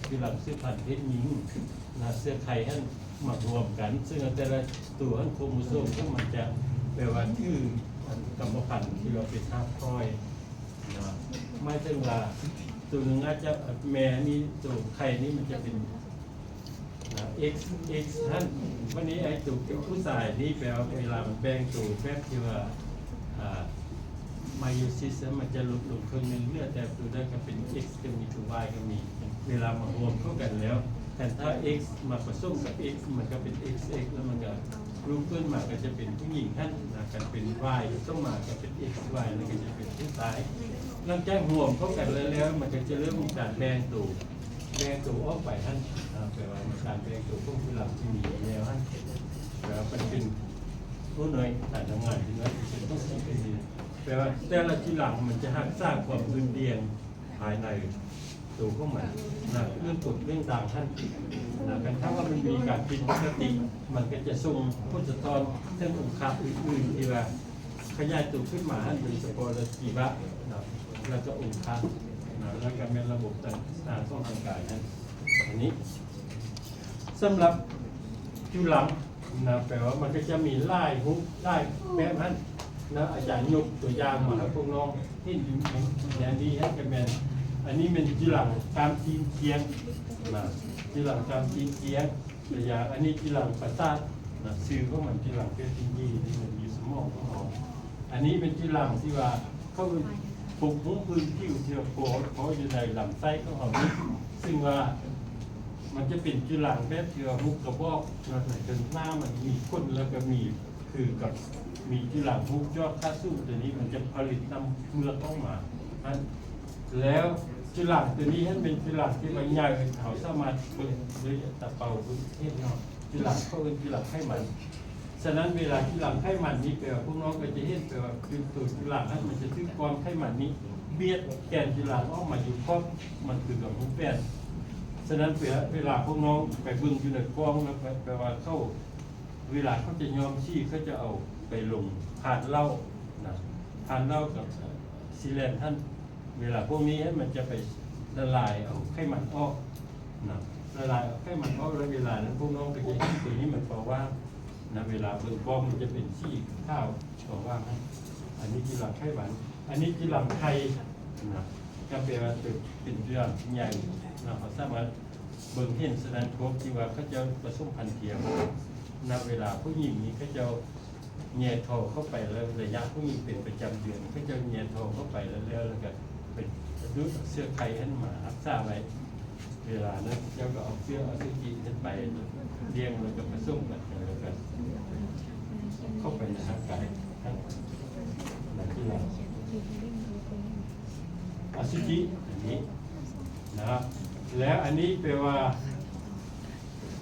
ຄືຫຼັງສືບພັນເພດຍິງນະ ເຊື້ອໄຂຫັ້ນມາລວມກັນ, ເຊິ່ງແຕ່ລະໂຕຫັ້ນໂຄໂມໂຊມຂອງມັນຈະ ແປວ່າຖືອັນກຳມະພັນທີ່ວ່າເປັນຮາກພ້ອຍນະ, ໝາຍເຖິງວ່າໂຕໜຶ່ງອາດຈະ ແມ່ນີ້ ໂຕໄຂ່ນີ້ມັນຈະເປັນ ນະ X X ຫັ້ນ. ບັດນີ້ໄອ້ໂຕເປັນຜູ້ຊາຍນີ້ ແປວ່າເວລາມັນແບ່ງໂຕແບບທີ່ວ່າ ອ່າ meiosis ມັນຈະຫຼຸດລົງເຄິ່ງໜຶ່ງ ເຫຼືອແຕ່ໂຕໃດກໍເປັນ X ກໍມີ ໂຕ Y ກໍມີ. ເວລາມາລວມເຂົ້າກັນແລ້ວ ຄັນຖ້າ X ມາປະສົມກັບ X ມັນກໍເປັນ X X ແລ້ວມັນກໍລູກເກີດມາກໍຈະເປັນຜູ້ຍິງຫັ້ນນະ, ຄັນເປັນ Y ປະສົມມາກໍເປັນ X Y ແລ້ວກໍຈະເປັນຜູ້ຊາຍ. ຫຼັງຈາກລວມເຂົ້າກັນແລ້ວ ມັນກໍຈະເລີ່ມມີການແບ່ງໂຕ ແບ່ງໂຕອອກໄປຫັ້ນ ເອີ ແປວ່າມີການແບ່ງໂຕຂອງຈຸລັງທີ່ມີແນວຫັ້ນ ແປວ່າມັນເປັນຜູ້ໜ່ວຍການທຳງານທີ່ນ້ອຍທີ່ສຸດຂອງຊີວິດນີ້ ແປວ່າແຕ່ລະຈຸລັງມັນຈະຮັກສາຄວາມໂດດດ່ຽນພາຍໃນໂຕຂອງມັນນະ, ເລື່ອງກົດເລື່ອງດ່າງຫັ້ນນະ, ຄັນຖ້າວ່າມັນມີການຜິດປົກກະຕິ ມັນກໍຈະສົ່ງຜົນສະທ້ອນເຖິງອົງຄະອື່ນໆທີ່ວ່າ ຂະຫຍາຍໂຕຂຶ້ນມາຫັ້ນ ໂດຍສະເພາະລະຈີວະນະ ແລ້ວກໍອົງຄະນະ ແລ້ວກໍແມ່ນລະບົບຕ່າງໆຂອງຮ່າງກາຍຫັ້ນ. ອັນນີ້ສຳລັບຈຸລັງນະ ແປວ່າມັນກໍຈະມີຫຼາຍຮູບຫຼາຍແບບຫັ້ນນະ. ອາຈານຍົກຕົວຢ່າງມາໃຫ້ພວກນ້ອງເຫັນຢູ່ໃນນີ້ຫັ້ນ ກໍແມ່ນ ອັນນີ້ແມ່ນຈຸລັງກ້າມຕີນຄຽງນະ, ຈຸລັງກ້າມຕີນຄຽງ. ຕົວຢ່າງ ອັນນີ້ຈຸລັງປະສາດນະ, ຊື່ຂອງມັນຈຸລັງເພດຍິງ ນີ້ມັນຢູ່ສະໝອງຂອງເຮົາ. ອັນນີ້ເປັນຈຸລັງທີ່ວ່າເຂົາປົກຫຸ້ມພື້ນຜິວທີ່ວ່າເກາະ ເກາະຢູ່ໃນລຳໄສ້ຂອງເຮົານີ້, ຊຶ່ງວ່າມັນຈະເປັນຈຸລັງແບບທີ່ວ່າຮູບກະບອກນະ, ເທິງໜ້າມັນມີຂົນ ແລ້ວກໍມີ ຄືກັບມີຈຸລັງຮູບຈອກຂາດສູງ ຕົວນີ້ມັນຈະຜະລິດນ້ຳເໝືອກອອກມາຫັ້ນ. ແລ້ວຈຸລັງຕົວນີ້ຫັ້ນເປັນຈຸລັງທີ່ວ່າໃຫຍ່ ເຮົາສາມາດເບິ່ງດ້ວຍຕາເປົ່າເບິ່ງເຫັນເນາະ, ຈຸລັງ ເຂົາເອີ້ນຈຸລັງໄຂມັນ. ສະນັ້ນເວລາຈຸລັງໄຂມັນນີ້ ແປວ່າພວກນ້ອງກໍຈະເຫັນ ແປວ່າຈຸ ຕົວຈຸລັງຫັ້ນມັນຈະຖືກກ້ອນໄຂມັນນີ້ບຽດແກນຈຸລັງອອກມາຢູ່ຂອບ ມັນຄືກັບຮູບແປນ. ສະນັ້ນເວລາ ເວລາພວກນ້ອງໄປເບິ່ງຢູ່ໃນກ້ອງນະ ແປ ແປວ່າເຂົາ ເວລາເຂົາຈະຍ້ອມສີ ເຂົາຈະເອົາໄປລົງທາດເຫຼົ້ານະ, ທາດເຫຼົ້າກັບ ເອີ ຊີແລນຫັ້ນ. ເວລາພວກນີ້ຫັ້ນມັນຈະໄປລະລາຍເອົາໄຂມັນອອກນະ, ລະລາຍເອົາໄຂມັນອອກ ແລ້ວເວລານັ້ນພວກນ້ອງກໍຈະເຫັນຕົວນີ້ມັນປະຫວ່າງນະ, ເວລາເບິ່ງກ້ອງມັນຈະເປັນສີຂາວປະຫວ່າງຫັ້ນ. ອັນນີ້ຈຸລັງໄຂມັນ, ອັນນີ້ຈຸລັງໄຂ່ນະ, ກໍແປວ່າເປັນ ເປັນຈຸລັງທີ່ໃຫຍ່ນະ, ເຮົາສາມາດ ເບິ່ງເຫັນສະນັ້ນ ພວກທີ່ວ່າເຂົາເຈົ້າປະສົມພັນທຽມນະ ເວລາຜູ້ຍິງນີ້ເຂົາເຈົ້າແຍ່ທໍ່ເຂົ້າໄປ ແລ້ວໄລຍະຜູ້ຍິງເປັນປະຈຳເດືອນ ເຂົາເຈົ້າແຍ່ທໍ່ເຂົ້າໄປແລ້ວ ແລ້ວ ແລ້ວກໍໄປດູດເຊື້ອໄຂ່ຫັ້ນມາຮັກສາໄວ້. ເວລານັ້ນເຂົາເຈົ້າກໍເອົາເຊື້ອອະສຸຈິຫັ້ນໄປລ້ຽງ ແລ້ວກໍປະສົມກັນ ແລ້ວກໍເຂົ້າໄປໃນຮ່າງກາຍຂອງນັກກິລາ. ອະສຸຈິອັນນີ້ນະ ແລ້ວອັນນີ້ແປວ່າ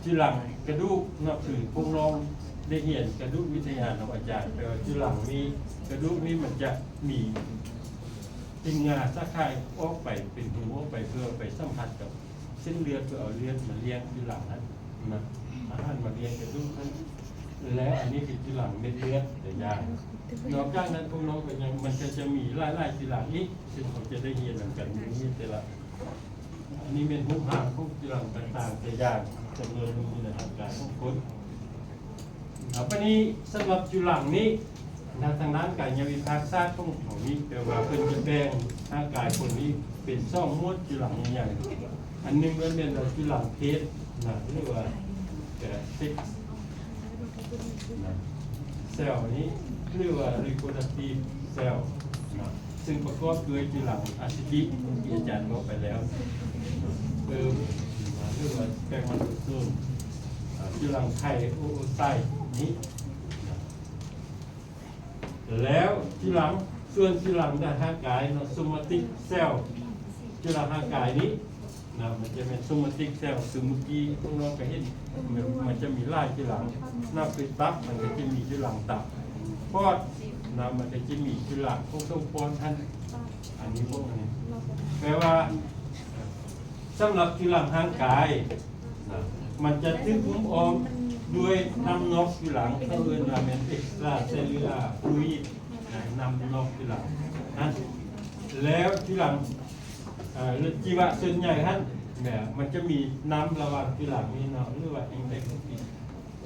ຈຸລັງກະດູກເນາະ ຄືພວກນ້ອງໄດ້ຮຽນກະດູກວິທະຍານຳອາຈານ ແປວ່າຈຸລັງນີ້ ກະດູກນີ້ມັນຈະມີຕິ່ງງາສາຂາອອກໄປ ເປັນຮູອອກໄປ ເພື່ອໄປສຳຜັດກັບເສັ້ນເລືອດ ເພື່ອເອົາເລືອດມາລ້ຽງຈຸລັງຫັ້ນນະ ອາຫານມາລ້ຽງກະດູກຫັ້ນ. ແລ້ວອັນນີ້ຄືຈຸລັງເມັດເລືອດ ຕົວຢ່າງ. ນອກຈາກນັ້ນພວກນ້ອງກໍຍັງ ມັນກໍຈະມີຫຼາຍໆຈຸລັງອີກ ເຊິ່ງເຮົາຈະໄດ້ຮຽນນຳກັນຢູ່ນີ້ແຕ່ລະ ອັນນີ້ແມ່ນຮູບຮ່າງຂອງຈຸລັງຕ່າງໆ ຕົວຢ່າງຈຳນວນໜຶ່ງຢູ່ໃນຮ່າງກາຍຂອງຄົນ. ເອົາ ບາດນີ້ສຳລັບຈຸລັງນີ້ ໃນທາງດ້ານກາຍະວິພາກສາດຂອງເຮົານີ້ ແປວ່າເພິ່ນຈະແບ່ງຮ່າງກາຍຄົນນີ້ເປັນສອງໝວດຈຸລັງໃຫຍ່ໆ. ອັນໜຶ່ງມັນແມ່ນຈຸລັງເພດນະ ຫຼືວ່າ ເຊັກ ນະ ເຊວນີ້ ຫຼືວ່າ reproductive cell ນະ ຊຶ່ງປະກອບດ້ວຍຈຸລັງອະສຸຈິ ທີ່ອາຈານບອກໄປແລ້ວ ເອີ ນະ ຫຼືວ່າ spermatozoon ອາ ຈຸລັງໄຂ່ ໂອໂອໄຊນີ້ນະ ແລ້ວຈຸລັງ ສ່ວນຈຸລັງໃນຮ່າງກາຍເນາະ somatic cell ຈຸລັງຮ່າງກາຍນີ້ນະ ມັນຈະແມ່ນ somatic cell ຄືເມື່ອກີ້ພວກນ້ອງກໍເຫັນ ມັນ ມັນຈະມີຫຼາຍຈຸລັງນະ ຄືຕັບ ມັນກໍຈະມີຈຸລັງຕັບ ປອດນະ ມັນກໍຈະມີຈຸລັງຂອງຕົງປອດຫັ້ນ. ອັນນີ້ພວກນີ້ ແປວ່າ ສຳລັບຈຸລັງຮ່າງກາຍນະ ມັນຈະຖືກຫຸ້ມອ້ອມດ້ວຍນ້ຳນອກຈຸລັງ ເຂົາເອີ້ນວ່າແມ່ນ extracellular fluid ນະ ນ້ຳນອກຈຸລັງຫັ້ນ. ແລ້ວຈຸລັງ ເອີ ຫຼື ຊີວະສ່ວນໃຫຍ່ຫັ້ນ ແມ່ນ ມັນຈະມີນ້ຳລະຫວ່າງຈຸລັງນີ້ເນາະ ຫຼືວ່າ intersti-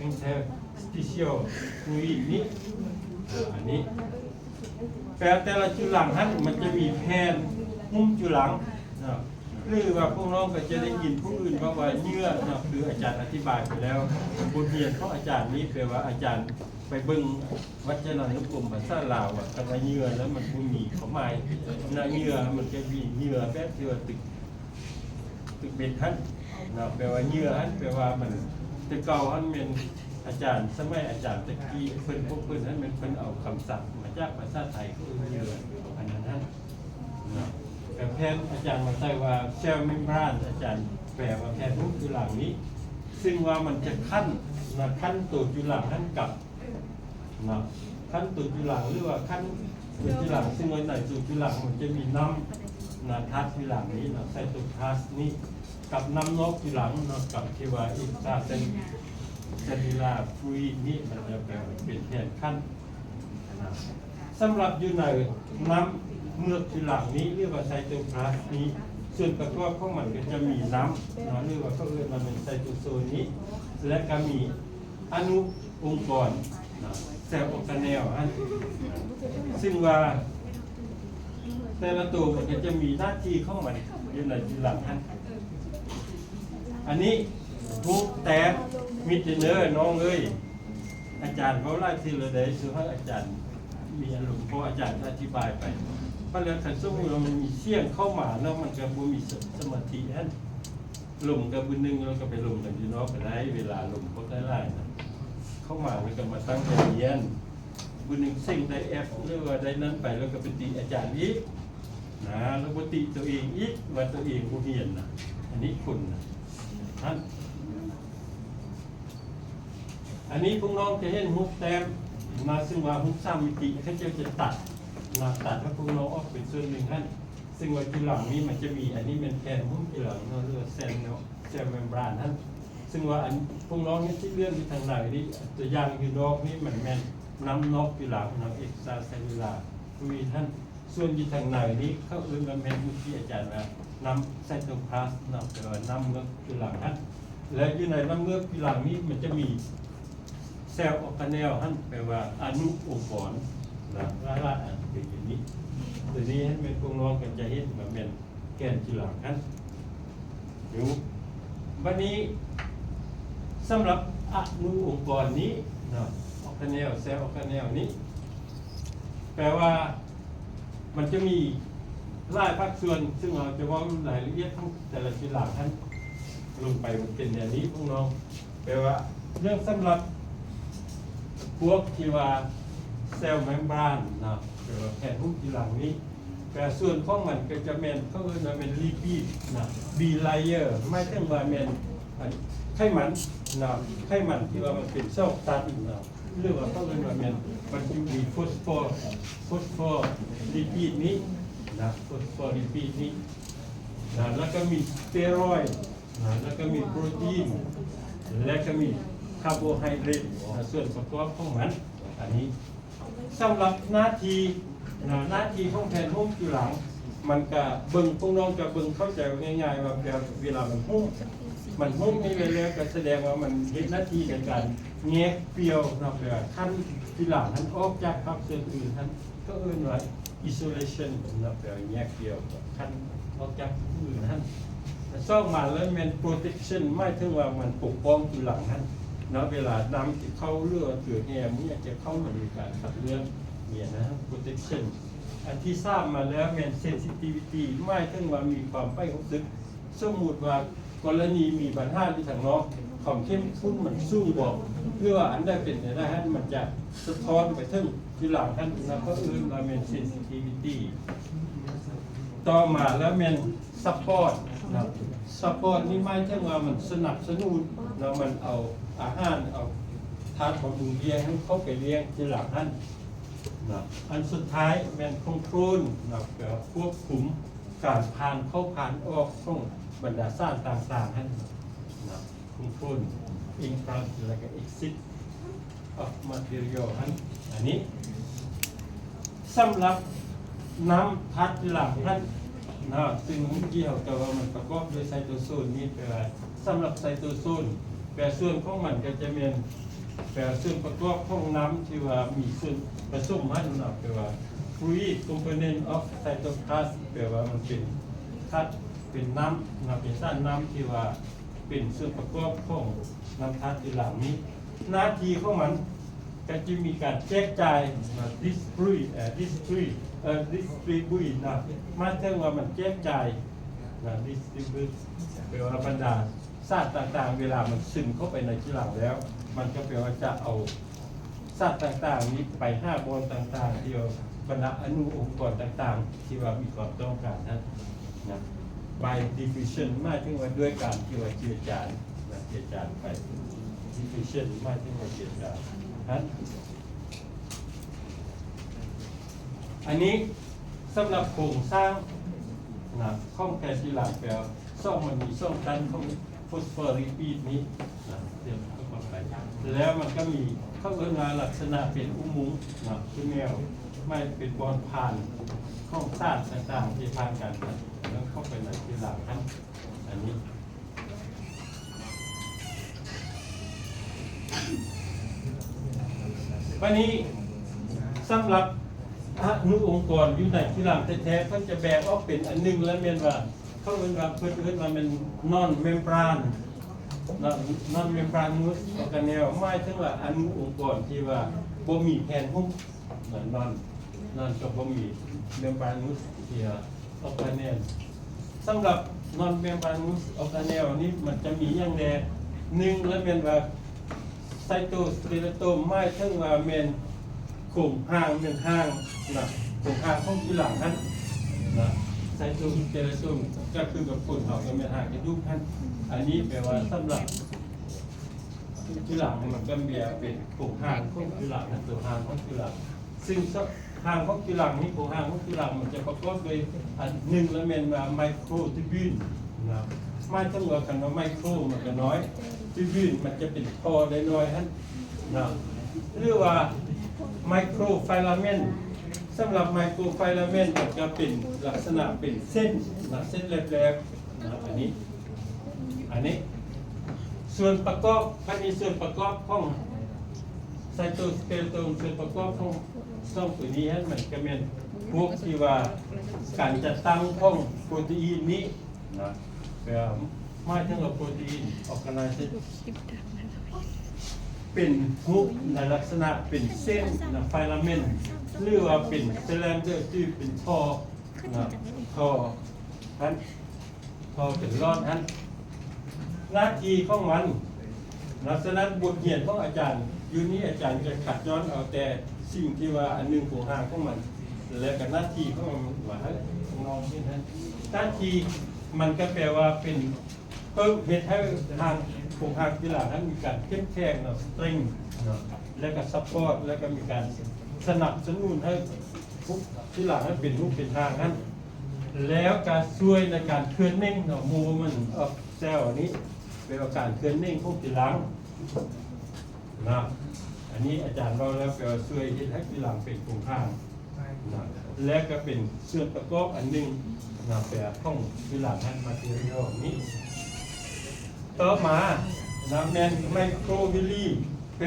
interstitial fluid ນີ້ ເອີ ອັນນີ້ ແຕ່ ແຕ່ລະຈຸລັງຫັ້ນ ມັນຈະມີແຜ່ນຫຸ້ມຈຸລັງເນາະ ຫຼືວ່າພວກນ້ອງກໍຈະໄດ້ຍິນຜູ້ອື່ນເວົ້າວ່າເຫຍື່ອເນາະ ຄືອາຈານອະທິບາຍໄປແລ້ວ. ບົດຮຽນຂອງອາຈານນີ້ແປວ່າອາຈານໄປເບິ່ງວັດຈະນານຸກົມພາສາລາວວ່າ ຄຳວ່າເຫຍື່ອແລ້ວມັນບໍ່ມີຄວາມໝາຍນະ. ເຫຍື່ອມັນຈະມີເຫຍື່ອແບບທີ່ວ່າຕຶກ ຕຶກເບັດຫັ້ນເນາະ ແປວ່າເຫຍື່ອຫັ້ນ ແປວ່າມັນ ແຕ່ເກົ່າຫັ້ນແມ່ນອາຈານ ສະໄໝອາຈານແຕ່ກີ້ເພິ່ນ ພວກເພິ່ນຫັ້ນແມ່ນເພິ່ນເອົາຄຳສັບມາຈາກພາສາໄທ ເອີ້ນເຫຍື່ອ ອັນນັ້ນຫັ້ນເນາະ. ແຕ່ແຜ່ນ ອາຈານມາໃສ່ວ່າ cell membrane ອາຈານແປວ່າແຜ່ນຫຸ້ມຈຸລັງນີ້ ຊຶ່ງວ່າມັນຈະຂັ້ນ ມາຂັ້ນໂຕຈຸລັງຫັ້ນກັບ ເນາະ ຂັ້ນໂຕຈຸລັງ ຫຼືວ່າຂັ້ນໂຕຈຸລັງ ຊຶ່ງວ່າໃນໂຕຈຸລັງມັນຈະມີນ້ຳນະ ທາດຈຸລັງນີ້ເນາະ ໄຊໂຕພລາສນີ້ ກັບນ້ຳນອກຈຸລັງເນາະ ກັບທີ່ວ່າ extracellular fluid ນີ້ ມັນຈະແປເປັນແຜ່ນຂັ້ນນະ. ສຳລັບຢູ່ໃນນ້ຳເມືອກຈຸລັງນີ້ ຫຼືວ່າໄຊໂຕພລາສນີ້ ສ່ວນປະກອບຂອງມັນກໍຈະມີນ້ຳເນາະ ຫຼືວ່າເຂົາເອີ້ນວ່າແມ່ນໄຊໂຕໂຊນນີ້ ແລະກໍມີ ອະນຸອົງກອນເນາະ cell organelle ຫັ້ນ ຊຶ່ງວ່າແຕ່ລະໂຕມັນກໍຈະມີໜ້າທີ່ຂອງມັນຢູ່ໃນຈຸລັງຫັ້ນ. ອັນນີ້ຮູບແຕ້ມມິດເດີນ້ອງເອີຍ ອາຈານເວົ້າຫຼາຍເທື່ອແລ້ວເດ້ ສູ່ໃຫ້ອາຈານມີອາລົມ ເພາະອາຈານອະທິບາຍໄປ ບັດແລ້ວຄັນສົມມຸດວ່າມັນມີສຽງເຂົ້າມາເນາະ ມັນກໍບໍ່ມີສະ- ສະມາທິຫັ້ນ. ລົມກັບບຶດໜຶ່ງ ແລ້ວກໍໄປລົມກັນຢູ່ນອກກໍໄດ້ ເວລາລົມພວກຫຼາຍໆນະ ເຂົ້າມາແລ້ວກໍມາຕັ້ງໃຈຮຽນ ບຶດໜຶ່ງເສັງໄດ້ F ຫຼືວ່າໄດ້ນັ້ນໄປ ແລ້ວກໍໄປຕິອາຈານອີກນະ ແລ້ວບໍ່ຕິຕົວເອງອີກ ວ່າຕົວເອງບໍ່ຮຽນນະ. ອັນນີ້ຄົນນະ ຫັ້ນ ອັນນີ້ພວກນ້ອງຈະເຫັນຮູບແຕ້ມນະ ຊຶ່ງວ່າຮູບສາມມິຕິ ເຂົາເຈົ້າຈະຕັດນະ ຕັດໃຫ້ພວກນ້ອງອອກເປັນສ່ວນໜຶ່ງຫັ້ນ. ຊຶ່ງວ່າຈຸລັງນີ້ມັນຈະມີ ອັນນີ້ແມ່ນແຜ່ນຫຸ້ມຈຸລັງເນາະ ຫຼືວ່າ cell ເນາະ cell membrane ຫັ້ນ. ຊຶ່ງວ່າອັນພວກນ້ອງເຫັນສີເຫຼືອງຢູ່ທາງໃນນີ້ ຕົວຢ່າງຢູ່ນອກນີ້ມັນແມ່ນນ້ຳນອກຈຸລັງເນາະ extracellular fluid ຫັ້ນ. ສ່ວນຢູ່ທາງໃນນີ້ເຂົາເອີ້ນວ່າແມ່ນ ເມື່ອກີ້ອາຈານວ່ານ້ຳໄຊໂຕພລາສເນາະ ແປວ່ານ້ຳເມືອກຈຸລັງຫັ້ນ. ແລະຢູ່ໃນນ້ຳເມືອກຈຸລັງນີ້ມັນຈະມີ cell organelle ຫັ້ນ ແປວ່າອະນຸອົງກອນນະ ຫຼາຍໆອັນເປັນຢູ່ນີ້. ຕົວນີ້ຫັ້ນແມ່ນພວກນ້ອງກໍຈະເຫັນວ່າແມ່ນແກ່ນຈຸລັງຫັ້ນຢູ່. ບັດນີ້ສຳລັບອະນຸອົງກອນນີ້ເນາະ organelle cell organelle ນີ້ ແປວ່າມັນຈະມີຫຼາຍພາກສ່ວນ ຊຶ່ງເຮົາຈະເວົ້າລາຍລະອຽດຂອງແຕ່ລະຈຸລັງຫັ້ນລົງໄປ ມັນເປັນແນວນີ້ພວກນ້ອງ. ແປວ່າເລື່ອງສຳລັບພວກທີ່ວ່າ cell membrane ເນາະ ແປວ່າແຜ່ນຫຸ້ມຈຸລັງນີ້ ແຕ່ສ່ວນຂອງມັນກໍຈະແມ່ນ ເຂົາເອີ້ນວ່າແມ່ນ lipid ນະ bilayer ໝາຍເຖິງວ່າແມ່ນ ອັນ ໄຂມັນນະ ໄຂມັນທີ່ວ່າມັນເປັນສອງຕັນນະ ຫຼືວ່າເຂົາເອີ້ນວ່າແມ່ນ ມັນຈະມີ phosphor phospholipid ນີ້ນະ phospholipid ນີ້ນະ ແລ້ວກໍມີ steroid ນະ ແລ້ວກໍມີໂປຣຕີນ ແລະກໍມີຄາໂບໄຮເດຣດນະ ສ່ວນປະກອບຂອງມັນ. ອັນນີ້ສຳລັບໜ້າທີ່ນະ ໜ້າທີ່ຂອງແຜ່ນຫຸ້ມຈຸລັງ ມັນກະເບິ່ງ ພວກນ້ອງຈະເບິ່ງເຂົ້າໃຈວ່າງ່າຍໆວ່າ ແບບເວລາມັນຫຸ້ມ ມັນຫຸ້ມນີ້ແລ້ວ ແລ້ວກະສະແດງວ່າມັນເຮັດໜ້າທີ່ໃນການແຍກປ່ຽວເນາະ ແປວ່າຂັ້ນຈຸລັງຫັ້ນອອກຈາກພາກສ່ວນອື່ນຫັ້ນ ເຂົາເອີ້ນວ່າ isolation ເນາະ ແປວ່າແຍກປ່ຽວ ຂັ້ນອອກຈາກຜູ້ອື່ນຫັ້ນ. ສອງມາແລ້ວແມ່ນ protection ໝາຍເຖິງວ່າມັນປົກປ້ອງຈຸລັງຫັ້ນເນາະ ເວລານ້ຳຈະເຂົ້າ ຫຼືວ່າເກືອແຮ່ມັນຢາກຈະເຂົ້າ ມັນມີການຂັດເລືອກນີ້ນະ protection. ອັນທີສາມມາແລ້ວແມ່ນ sensitivity ໝາຍເຖິງວ່າມີຄວາມໄປຮູ້ສຶກ ສົມມຸດວ່າກໍລະນີມີບັນຫາຢູ່ທາງນອກ ຄວາມເຂັ້ມຂຸ້ນມັນສູງບໍ່ ຫຼືວ່າອັນໃດເປັນໄປໄດ້ຫັ້ນ ມັນຈະສະທ້ອນໄປເຖິງຈຸລັງຫັ້ນນະ ເຂົາເອີ້ນວ່າແມ່ນ sensitivity. ຕໍ່ມາແລ້ວແມ່ນ support ນະ support ນີ້ໝາຍເຖິງວ່າມັນສະໜັບສະໜູນ ແລ້ວມັນເອົາອາຫານ ເອົາທາດບຳລຸງລ້ຽງຫັ້ນເຂົ້າໄປລ້ຽງຈຸລັງຫັ້ນນະ. ອັນສຸດທ້າຍແມ່ນ control ນະ ແປວ່າຄວບຄຸມ ການຜ່ານເຂົ້າຜ່ານອອກຂອງບັນດາສານຕ່າງໆຫັ້ນນະ control intrant ແລະກະ exit of material ຫັ້ນ. ອັນນີ້ສຳລັບນ້ຳທາດຈຸລັງຫັ້ນ ນະ ຊຶ່ງເມື່ອກີ້ເຮົາກ່າວວ່າມັນປະກອບດ້ວຍໄຊໂຕໂຊນນີ້ ແປວ່າສຳລັບໄຊໂຕໂຊນ ແປສ່ວນຂອງມັນກໍຈະແມ່ນ ແປສ່ວນປະກອບຂອງນ້ຳທີ່ວ່າມີສ່ວນປະສົມຫັ້ນນະ ແປວ່າ fluid component of cytoplasm ແປວ່າມັນເປັນທາດ ເປັນນ້ຳນະ ເປັນສານນ້ຳທີ່ວ່າເປັນສ່ວນປະກອບຂອງນ້ຳທາດຈຸລັງນີ້ ໜ້າທີ່ຂອງມັນ ກໍຈະມີການແຈກຈ່າຍ distribute ເອີ distribute ເອີ distribute ນະ ໝາຍເຖິງວ່າມັນແຈກຈ່າຍນະ distribute ແປວ່າບັນດາສານຕ່າງໆ ເວລາມັນຊຶມເຂົ້າໄປໃນຈຸລັງແລ້ວ ມັນກໍແປວ່າຈະເອົາສານຕ່າງໆນີ້ໄປຫາບ່ອນຕ່າງໆ ທີ່ວ່າບັນດາອະນຸອົງກອນຕ່າງໆ ທີ່ວ່າມີຄວາມຕ້ອງການນັ້ນນະ by diffusion ໝາຍເຖິງວ່າດ້ວຍການທີ່ວ່າເຈືອຈານນະ ເຈືອຈານໄປ diffusion ໝາຍເຖິງວ່າເຈືອຈານນະ ອັນນີ້ສຳລັບໂຄງສ້າງນະ ຂອງແຜ່ນຈຸລັງແປວ່າ ສອງ ມັນມີສອງຊັ້ນຂອງ phospholipid ນີ້ນະ ແລ້ວມັນກໍມີ ເຂົາເອີ້ນວ່າລັກສະນະເປັນອຸໂມງນະ tunnel ໝາຍເປັນບ່ອນຜ່ານຂອງສານຕ່າງໆ ທີ່ຜ່ານກັນນະ ແລ້ວເຂົ້າໄປໃນຈຸລັງຫັ້ນ ອັນນີ້ ບາດນີ້ ສຳລັບອະນຸອົງກອນຢູ່ໃນຈຸລັງແທ້ໆ ເພິ່ນຈະແບ່ງອອກເປັນອັນໜຶ່ງ ລະແມ່ນວ່າ ເຂົາເອີ້ນວ່າ ເພິ່ນເອີ້ນວ່າແມ່ນ non membrane non membranous organelle ໝາຍເຖິງວ່າອະນຸອົງກອນທີ່ວ່າບໍ່ມີແຜ່ນຫຸ້ມ non non ກໍບໍ່ມີ membranous ທີ່ວ່າ organelle ສຳລັບ non membranous organelle ນີ້ມັນຈະມີຫຍັງແດ່? ໜຶ່ງລະແມ່ນວ່າ cytoskeleton ໝາຍເຖິງວ່າແມ່ນໂຄງຮ່າງ ແມ່ນຮ່າງນະ ໂຄງຮ່າງຂອງຈຸລັງຫັ້ນນະ cytoskeleton ກໍຄືກັບຄົນເຮົາກໍແມ່ນຮ່າງກະດູກຫັ້ນ ອັນນີ້ແປວ່າສຳລັບຈຸລັງ ມັນກໍແມ່ນເປັນໂຄງຮ່າງຂອງຈຸລັງ ໂຕຮ່າງຂອງຈຸລັງ ຊຶ່ງຮ່າງຂອງຈຸລັງນີ້ ໂຄງຮ່າງຂອງຈຸລັງມັນຈະປະກອບດ້ວຍ ອັນໜຶ່ງລະແມ່ນວ່າ microtubule ນະ ໝາຍເຖິງວ່າຄັນວ່າ micro ມັນກໍນ້ອຍ tubule ມັນຈະເປັນທໍ່ນ້ອຍໆຫັ້ນນະ ຫຼືວ່າ microfilament ສຳລັບ microfilament ມັນຈະເປັນລັກສະນະເປັນເສັ້ນນະ ເສັ້ນແຫຼບໆນະ ອັນນີ້ ອັນນີ້ ສ່ວນປະກອບ ອັນນີ້ສ່ວນປະກອບຂອງ cytoskeleton ສ່ວນປະກອບຂອງສອງໂຕນີ້ຫັ້ນ ມັນກະແມ່ນພວກທີ່ວ່າການຈັດຕັ້ງຂອງໂປຣຕີອິນນີ້ນະ ແປວ່າໝາຍເຖິງວ່າໂປຣຕີອິນ organize ເປັນຮູບໃນລັກສະນະເປັນເສັ້ນນະ filament ຫຼືວ່າເປັນ cylinder ຫຼືເປັນທໍ່ນະ ທໍ່ຫັ້ນ ພໍເປັນຫຼອດຫັ້ນ ໜ້າທີ່ຂອງມັນນະ ສະນັ້ນບົດຮຽນຂອງອາຈານຢູ່ນີ້ ອາຈານຈະຂັດຍ້ອນເອົາແຕ່ສິ່ງທີ່ວ່າອັນໜຶ່ງໂຄງຮ່າງຂອງມັນ ແລະກະໜ້າທີ່ຂອງມັນມາໃຫ້ນ້ອງເຫັນຫັ້ນ ໜ້າທີ່ມັນກະແປວ່າເປັນ ເພີ່ມເຮັດໃຫ້ຮ່າງ ໂຄງຮ່າງກິລາຫັ້ນມີການເຂັ້ມແຂງເນາະ strength ເນາະ ແລະກະ support ແລະກະມີການສະໜັບສະໜູນໃຫ້ ກິລາຫັ້ນເປັນຮູບເປັນຮ່າງຫັ້ນ ແລ້ວກະຊ່ວຍໃນການເຄື່ອນເໜັງເນາະ movement of cell ນີ້ ແປວ່າການເຄື່ອນເໜັງຂອງກິລານະ ອັນນີ້ອາຈານເວົ້າແລ້ວ ແປວ່າຊ່ວຍເຮັດໃຫ້ກິລາເປັນໂຄງຮ່າງນະ ແລະກະເປັນສ່ວນປະກອບອັນໜຶ່ງນະ ແປຂອງກິລາຫັ້ນ material ນີ້ ຕໍ່ມານະ ແມ່ນ microvilli ແປ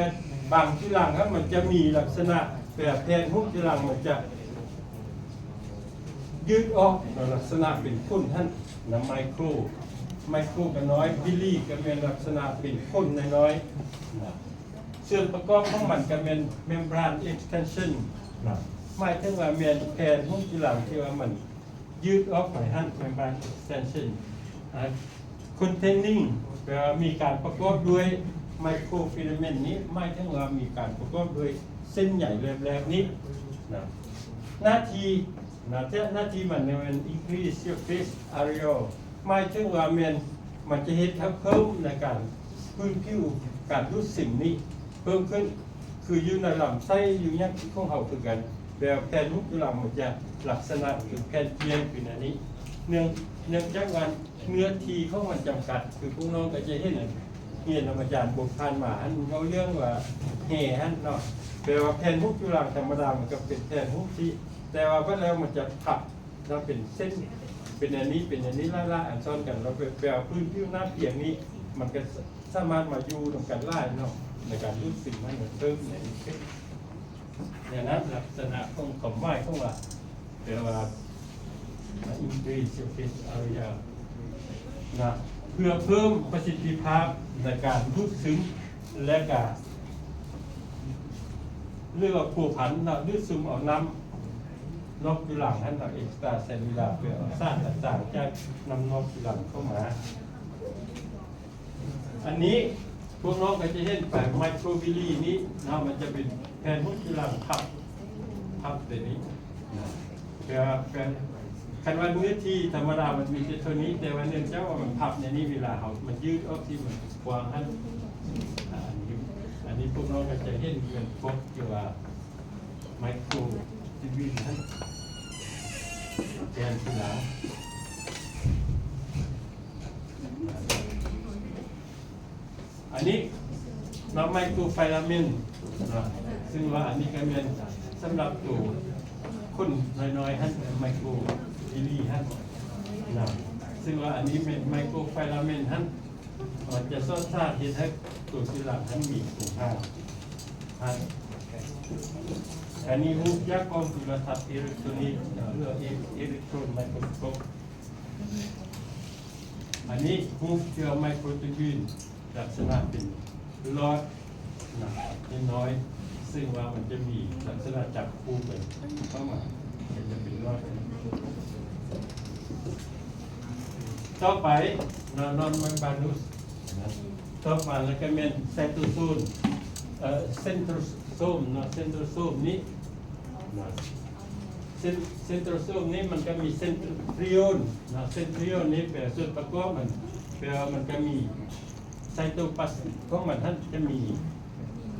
ບາງກິລາຫັ້ນ ມັນຈະມີລັກສະນະ ແປແຜ່ນຮູບກິລາມັນຈະ ຢືດອອກເນາະ ລັກສະນະເປັນຂຸ້ນຫັ້ນນະ ໄມໂຄຣ ໄມໂຄຣກໍນ້ອຍ ວິລລີກໍແມ່ນລັກສະນະເປັນຂຸ້ນນ້ອຍໆນະ ສ່ວນປະກອບຂອງມັນກໍແມ່ນ membrane extension ນະ ໝາຍເຖິງວ່າແມ່ນແຜ່ນຫຸ້ມຈຸລັງທີ່ວ່າມັນຢືດອອກໄປຫັ້ນ membrane extension ນະ containing ແປວ່າມີການປະກອບດ້ວຍ microfilament ນີ້ ໝາຍເຖິງວ່າມີການປະກອບດ້ວຍເສັ້ນໃຍແຫຼບໆນີ້ນະ ໜ້າທີ່ ໜ້າທີ່ ໜ້າທີ່ມັນແມ່ນ increase surface area ໝາຍເຖິງວ່າແມ່ນມັນຈະເຮັດໃຫ້ເພີ່ມໃນການພື້ນຜິວ ການດູດຊຶມນີ້ເພີ່ມຂຶ້ນ ຄືຢູ່ໃນລຳໄສ້ ຢູ່ຫຍັງຂອງເຮົາຄືກັນ ແຕ່ແຜ່ນຫຸ້ມຈຸລັງມັນຈະລັກສະນະຄືແຜ່ນປ່ຽນຂຶ້ນອັນນີ້ ເນື່ອງ ເນື່ອງຈາກວ່າ ເນື້ອທີ່ຂອງມັນຈຳກັດ ຄືພວກນ້ອງກໍຈະເຫັນ ຮຽນນຳອາຈານບົດຜ່ານມາຫັ້ນ ເວົ້າເລື່ອງວ່າແຮ່ຫັ້ນເນາະ ແປວ່າແຜ່ນຫຸ້ມຈຸລັງທຳມະດາ ມັນກໍເປັນແຜ່ນຫຸ້ມທີ່ ແຕ່ວ່າບັດແລ້ວມັນຈະພັບ ແລ້ວເປັນເສັ້ນ ເປັນ ປັນອັນນີ້ ເປັນອັນນີ້ ຫຼາຍໆອັນຊ້ອນກັນ ແລ້ວແບບ ແບບພື້ນຜິວໜ້າປຽກນີ້ ມັນກໍສາມາດມາຢູ່ນຳກັນຫຼາຍເນາະ ໃນການດູດຊຶມໃຫ້ມັນເພີ່ມໃນນີ້ ແນວນັ້ນ ລັກສະນະຂອງຄວາມໝາຍຂອງວ່າ ແປວ່າ increase surface area ນະ ເພື່ອເພີ່ມປະສິດທິພາບໃນການດູດຊຶມ ແລະກະ ຫຼືວ່າພົວພັນນະ ດູດຊຶມເອົານ້ຳນອກຈຸລັງຫັ້ນນະ extracellular ເພື່ອເອົາສານຕ່າງໆຈາກນ້ຳນອກຈຸລັງເຂົ້າມາ. ອັນນີ້ພວກນ້ອງກໍຈະເຫັນໄປ microvilli ນີ້ເນາະ ມັນຈະເປັນແຜ່ນຫຸ້ມຈຸລັງພັບ ພັບຕົວນີ້ນະ ແຕ່ວ່າແຜ່ນ ຄັນວ່າເນື້ອທີ່ທຳມະດາມັນມີແຕ່ເທົ່ານີ້ ແຕ່ວ່າເນື່ອງຈາກວ່າມັນພັບໃນນີ້ ເວລາເຮົາມັນຢືດອອກຊິ ມັນກວ້າງຫັ້ນ ອັນນີ້ ອັນນີ້ພວກນ້ອງກໍຈະເຫັນເປັນພວກທີ່ວ່າ microtubule ຫັ້ນ ແກ່ນຈຸລາ ອັນນີ້ເນາະ microfilament ເນາະ ຊຶ່ງວ່າອັນນີ້ກໍແມ່ນສຳລັບໂຕຂົນນ້ອຍໆຫັ້ນ microvilli ຫັ້ນນະ ຊຶ່ງວ່າອັນນີ້ແມ່ນ microfilament ຫັ້ນ ມັນຈະສອດສາດເຮັດໃຫ້ໂຕຈຸລັງຫັ້ນມີສົງຄາມຫັ້ນ. ອັນນີ້ຮູບຈາກກ້ອງຈຸລະທັດເອເລັກໂທຣນິກ ເນາະ ຫຼື electron microscope ອັນນີ້ຮູບເທື່ອ microtubule ລັກສະນະເປັນຫຼອດນະ ນ້ອຍໆ ຊຶ່ງວ່າມັນຈະມີລັກສະນະຈັບຄູ່ກັນເຂົ້າມາ ມັນຈະເປັນຫຼອດ. ຕໍ່ໄປ non membranous ນະ ຕໍ່ມາແລ້ວກໍແມ່ນ cytosol ເອີ centrosome ເນາະ centrosome ນີ້ນະ ເຊັນ centrosome ນີ້ມັນກໍມີ centriole ເນາະ centriole ນີ້ແປສ່ວນປະກອບມັນ ແປວ່າມັນກໍມີ cytoplasm ຂອງມັນຫັ້ນຈະມີ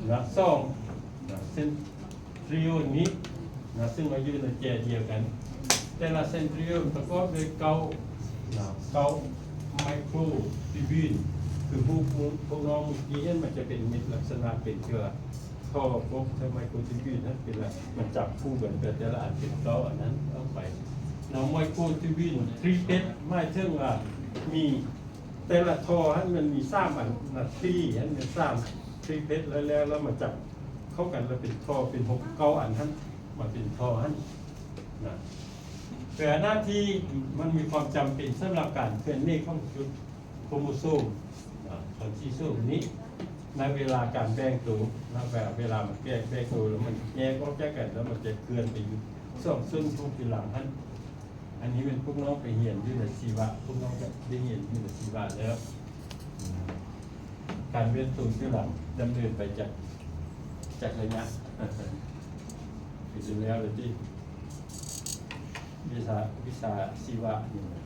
ນະ ສອງນະ centriole ນີ້ນະ ຊຶ່ງວ່າຢູ່ໃນແຈດຽວກັນ ແຕ່ລະ centriole ປະກອບດ້ວຍເກົ້ານະ ເກົ້າ microtubule ຄືພວກ ພວກນ້ອງເມື່ອກີ້ຫັ້ນ ມັນຈະເປັນເມັດລັກສະນະເປັນເທື່ອ ທໍ່ພວກ microtubule ຫັ້ນເປັນລະ ມັນຈັບຄູ່ກັນ ແຕ່ ແຕ່ລະອັນເປັນເກົ້າອັນນັ້ນອອກໄປເນາະ microtubule triplet ໝາຍເຖິງວ່າມີ ແຕ່ລະທໍ່ຫັ້ນມັນມີສາມອັນນະ three ຫັ້ນແມ່ນສາມ triplet ແລ້ວ ແລ້ວ ແລ້ວມາຈັບເຂົ້າກັນ ແລ້ວເປັນທໍ່ເປັນຫົກ ເກົ້າອັນຫັ້ນ ມາເປັນທໍ່ຫັ້ນນະ ແປວ່າໜ້າທີ່ມັນມີຄວາມຈຳເປັນສຳລັບການເຄື່ອນເນຂອງຈຸດໂຄໂມໂຊມນະ ຂອງຊີໂຊມນີ້ ໃນເວລາການແບ່ງໂຕນະ ເວລາ ເວລາມັນແບ່ງ ແບ່ງໂຕ ແລ້ວມັນແຍກອອກຈາກກັນ ແລ້ວມັນຈະເຄື່ອນໄປຢູ່ສອງສ່ວນຂອງຈຸລັງຫັ້ນ. ອັນນີ້ແມ່ນພວກນ້ອງໄປຮຽນຢູ່ໃນຊີວະ ພວກນ້ອງກໍໄດ້ຮຽນຢູ່ໃນຊີວະແລ້ວ ການເວນສູນຢູ່ຫຼັງດຳເນີນໄປຈັກ ຈັກໄລຍະ ເປັນຢູ່ແລ້ວເລີຍຕິ ວິຊາ ວິຊາຊີວະນີ້ນະ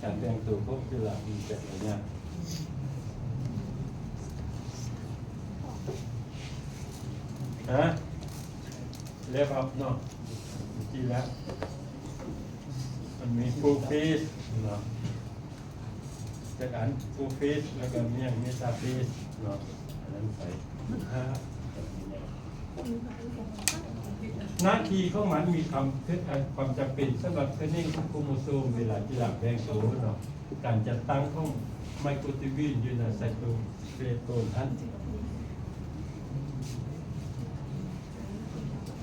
ການແບ່ງໂຕຂອງຈຸລະມີຈັກໄລຍະ ຮະ? ແລ້ວເນາະ ເມື່ອກີ້ແລ້ວ ມັນມີໂປຣເຟສເນາະ ຈາກອັນໂປຣເຟສ ແລ້ວກໍມີຫຍັງ ເມຕາເຟສເນາະ ອັນນັ້ນໄປ ໜ້າທີ່ຂອງມັນມີຄວາມ ຄວາມຈຳເປັນສຳລັບເທື່ອໜຶ່ງຂອງໂຄໂມໂຊມ ເວລາທີ່ລາວແບ່ງໂຕເນາະ ການຈັດຕັ້ງຂອງໄມໂຄຣທູບເບິນຢູ່ໃນໄຊໂຕສະເກເລໂຕນຫັ້ນ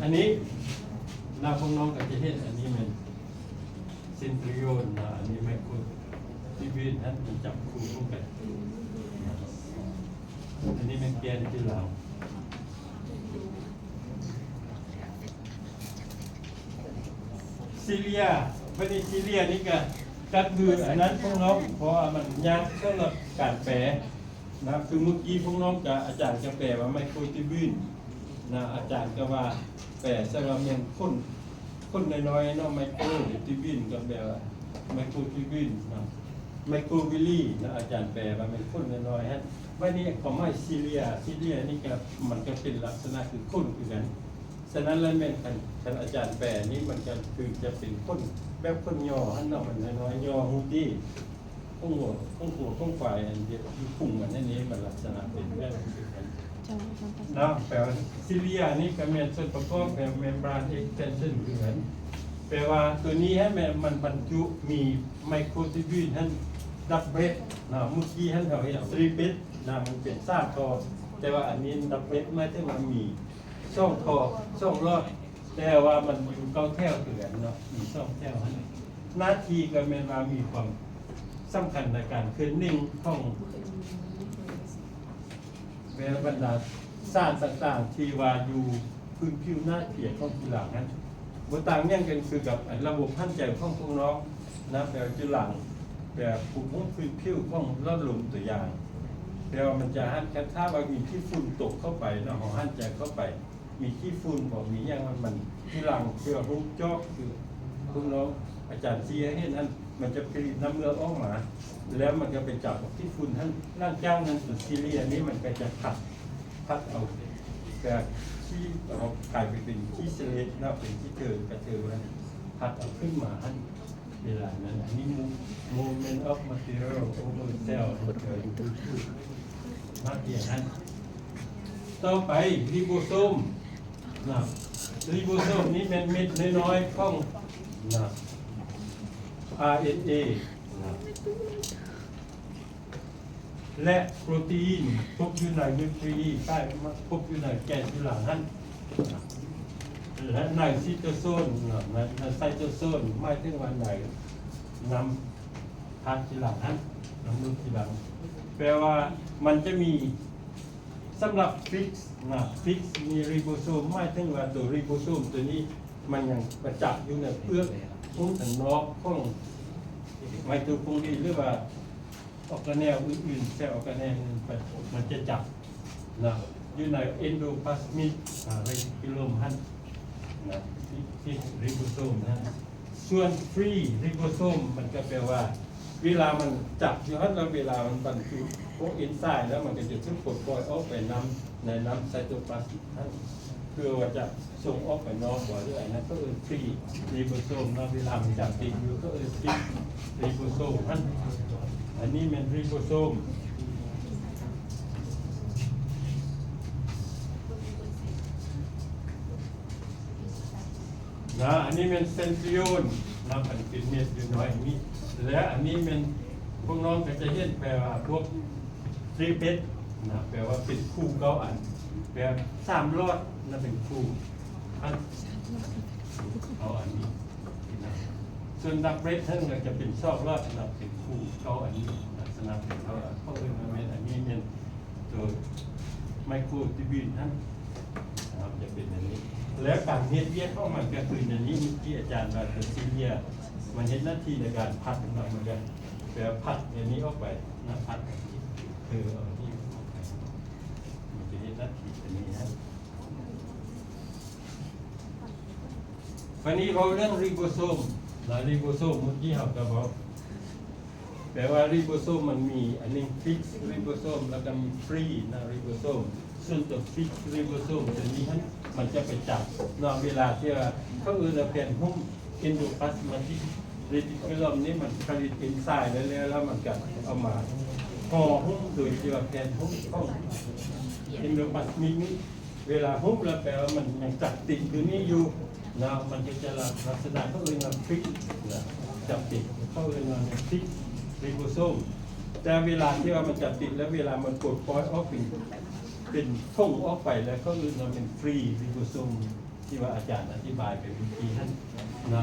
ອັນນີ້ ລາວພວກນ້ອງກໍຈະເຫັນ ອັນນີ້ແມ່ນເຊັນທຣິໂອນເນາະ ອັນນີ້ໄມໂຄຣທູບເບິນຫັ້ນ ມັນຈັບຄູ່ກັນ ອັນນີ້ແມ່ນແກນທີ່ລາວ ຊີເລຍ ບັດນີ້ຊີເລຍນີ້ກໍ ກໍຄືອັນນັ້ນພວກນ້ອງ ເພາະວ່າມັນຍາກສຳລັບການແປນະ ຄືມື້ກີ້ພວກນ້ອງກໍ ອາຈານກໍແປວ່າໄມໂຄຣທູບເບິນນະ ອາຈານກໍວ່າແປໃສ່ວ່າແມ່ນຂົນ ຂົນນ້ອຍໆເນາະ ໄມໂຄຣທູບເບິນກໍແປວ່າໄມໂຄຣທູບເບິນນະ ໄມໂຄຣວິລລີນະ ອາຈານແປວ່າແມ່ນຂົນນ້ອຍໆຫັ້ນ ບັດນີ້ຄວາມໝາຍຊີເລຍ ຊີເລຍນີ້ກໍ ມັນກໍເປັນລັກສະນະຄືຂົນຄືກັນ ສະນັ້ນແລ້ວແມ່ນຄັນ ຄັນອາຈານແປນີ້ ມັນກໍຄືຈະເປັນຂົນແບບຂົນຫຍໍ້ຫັ້ນເນາະ ມັນນ້ອຍໆຫຍໍ້ຮູ້ຕິ ຂອງງົວ ຂອງຄວາຍ ຂອງຄວາຍ ອັນເຮັດຢູ່ພຸງມັນນັ້ນນີ້ ມັນລັກສະນະເປັນແບບນັ້ນເນາະ ແປວ່າຊີເລຍນີ້ກໍແມ່ນສ່ວນປະກອບແບບເມມບຣານເອັກສະແຕນຊັນຄືກັນ ແປວ່າໂຕນີ້ຫັ້ນແມ່ນມັນບັນຈຸມີໄມໂຄຣທູບເບດຫັ້ນດັບເບິນເນາະ. ເມື່ອກີ້ຫັ້ນເຮົາເຫັນທຣິບເບິນນະ ມັນເປັນສາມທໍ່ ແຕ່ວ່າອັນນີ້ດັບເບິນໝາຍເຖິງວ່າມີສອງທໍ່ ສອງຫຼອດ ແຕ່ວ່າມັນຢູ່ເກົ້າແຖວຄືກັນເນາະ ມີສອງແຖວຫັ້ນ. ໜ້າທີ່ກໍແມ່ນວ່າມີຄວາມສຳຄັນໃນການເຄື່ອນເໜັງຂອງ ແມ່ນບັນດາສານຕ່າງໆ ທີ່ວ່າຢູ່ພື້ນຜິວໜ້າເພຍຂອງຈຸລາຫັ້ນ ບໍ່ຕ່າງຫຍັງກັນຄືກັບອັນລະບົບຫັນໃຈຂອງພວກນ້ອງນະ. ແປວ່າຈຸລາ ແປວ່າພູມຫ້ອງພື້ນຜິວຂອງຫຼອດລົມຕົວຢ່າງ ແປວ່າມັນຈະຫັນ ຄັນຖ້າວ່າມີຂີ້ຝຸ່ນຕົກເຂົ້າໄປເນາະ ເຮົາຫັນໃຈເຂົ້າໄປ ມີຂີ້ຝຸ່ນບໍ່ ມີຫຍັງ ມັນ ມັນຈຸລາທີ່ວ່າຮູບຈອກ ຄືພວກນ້ອງອາຈານຊີ້ໃຫ້ເຫັນນັ້ນ ມັນຈະຜະລິດນ້ຳເຫຼືອອອກມາ ແລ້ວມັນກໍໄປຈັບກັບຂີ້ຝຸ່ນຫັ້ນ. ຫຼັງຈາກນັ້ນ ໂຕຊີເລຍນີ້ມັນກໍຈະພັດ ພັດເອົາ ແບບຂີ້ອອກ ກາຍໄປເປັນຂີ້ສະເລັດເນາະ ເປັນຂີ້ເທີກະເທີຫັ້ນ ພັດເອົາຂຶ້ນມາຫັ້ນ. ເວລານັ້ນ ອັນນີ້ Mo- Movement of Material Over Cell ມັນເກີດຢູ່ທີ່ໜ້າເພຍຫັ້ນ. ຕໍ່ໄປ ຣີໂບໂຊມນະ ຣີໂບໂຊມນີ້ແມ່ນເມັດນ້ອຍໆຂອງນະ ອາເອັນເອນະ ແລະ ໂປຣຕີນ ພົບຢູ່ໃນນິວຄລີໄຕ ພົບຢູ່ໃນແກນຈຸລາຫັ້ນ ແລະ ໃນໄຊໂຕໂຊນເນາະ ໃນ ໃນໄຊໂຕໂຊນ ໝາຍເຖິງວ່າໃນນ້ຳທາດຈຸລາຫັ້ນ ນ້ຳເລືອດຈຸລາ ແປວ່າມັນຈະມີ ສຳລັບຟິກນະ ຟິກມີຣີໂບໂຊມ ໝາຍເຖິງວ່າໂຕຣີໂບໂຊມໂຕນີ້ ມັນຍັງປະຈັກຢູ່ໃນເປືອກຫຸ້ມທາງນອກຂອງໄມໂຕຄອນດຣີ ຫຼືວ່າອອກກາແນວອື່ນໆ ເຊວອອກກາແນວອື່ນ ມັນຈະຈັບນະ ຢູ່ໃນເອັນໂດພລາສມິກ ອາ ເຣຕິກູລອມຫັ້ນນະ ທີ່ ທີ່ຣີໂບໂຊມຫັ້ນ. ສ່ວນຟຣີຣີໂບໂຊມ ມັນກໍແປວ່າ ເວລາມັນຈັບຢູ່ຫັ້ນ ແລ້ວເວລາມັນບັນຈຸພວກເອັນໄຊມ໌ແລ້ວ ມັນກໍຈະຖືກປົດປ່ອຍອອກໄປນຳ ໃນນ້ຳໄຊໂຕປລາສມຫັ້ນ ເພື່ອວ່າຈະສົ່ງອອກໄປນອກບໍ່ ຫຼື ອັນນັ້ນເຂົາເອີ້ນຟຣີຣີໂບໂຊມເນາະ. ເວລາມັນຈັບຕິດຢູ່ ເຂົາເອີ້ນຟຣີຣີໂບໂຊມຫັ້ນ. ອັນນີ້ແມ່ນຣີໂບໂຊມ ນະ ອັນນີ້ແມ່ນເຊັນທຣິໂອນນະ ອັນເປັນເມັດນ້ອຍໆນີ້ ແລະ ອັນນີ້ແມ່ນ ພວກນ້ອງກໍຈະເຫັນ ແປວ່າພວກທຣິບເບິນນະ ແປວ່າເປັນຄູ່ເກົ້າອັນ ແປວ່າສາມຫຼອດນະ ເປັນຄູ່ອັນ ເກົ້າອັນນີ້ນະ. ສ່ວນດັບເບິນຫັ້ນກໍຈະເປັນສອງຫຼອດນະ ເປັນຄູ່ເກົ້າອັນນີ້ ລັກສະນະເປັນເກົ້າອັນ ເພາະເອີ້ນວ່າແມ່ນ ອັນນີ້ແມ່ນ ໂດຍໄມໂຄຣທູບເບນຫັ້ນນະ ຈະເປັນອັນນີ້ ແລະ ການເຮັດວຽກຂອງມັນກໍຄືອັນນີ້ ທີ່ອາຈານວ່າໂຕຊີເລຍ ມັນເຮັດໜ້າທີ່ໃນການພັດນະ ມັນກໍແປວ່າພັດອັນນີ້ອອກໄປນະ ພັດເທີເອົານີ້ອອກໄປ ມັນຈະເຮັດໜ້າທີ່ອັນນີ້ນະ. ບາດນີ້ເວົ້າເລື່ອງຣີໂບໂຊມນະ ຣີໂບໂຊມ ເມື່ອກີ້ເຮົາກໍເວົ້າ ແປວ່າຣີໂບໂຊມມັນມີອັນໜຶ່ງ ຟິກຣີໂບໂຊມ ແລ້ວກໍມີຟຣີນະຣີໂບໂຊມ. ສ່ວນຕົວຟິກຣີໂບໂຊມຕົວນີ້ຫັ້ນ ມັນຈະໄປຈັບເນາະ ເວລາທີ່ວ່າເຂົາເອີ້ນວ່າແຜ່ນຫຸ້ມເອັນໂດພລາສມາຕິກເຣຕິກູລອມນີ້ ມັນຜະລິດເອັນໄຊມ໌ໄດ້ແລ້ວ ແລ້ວມັນກໍເອົາມາຫໍ່ຫຸ້ມໂດຍທີ່ວ່າແຜ່ນຫຸ້ມຂອງເອັນໂດພລາສມິກນີ້ ເວລາຫຸ້ມແລ້ວ ແປວ່າມັນຍັງຈັບຕິດຢູ່ນີ້ຢູ່ເນາະ ມັນກໍຈະລັກສະນະເຂົາເອີ້ນວ່າຟຣິກນະ ຈັບຕິດ ເຂົາເອີ້ນວ່າແມ່ນຟຣິກຣີໂບໂຊມ. ແຕ່ເວລາທີ່ວ່າມັນຈັບຕິດແລ້ວ ເວລາມັນປົດປ່ອຍອອກເປັນ ເປັນຖົງອອກໄປແລ້ວ ເຂົາເອີ້ນວ່າແມ່ນຟຣີຣີໂບໂຊມ ທີ່ວ່າອາຈານອະທິບາຍໄປເມື່ອກີ້ຫັ້ນນະ.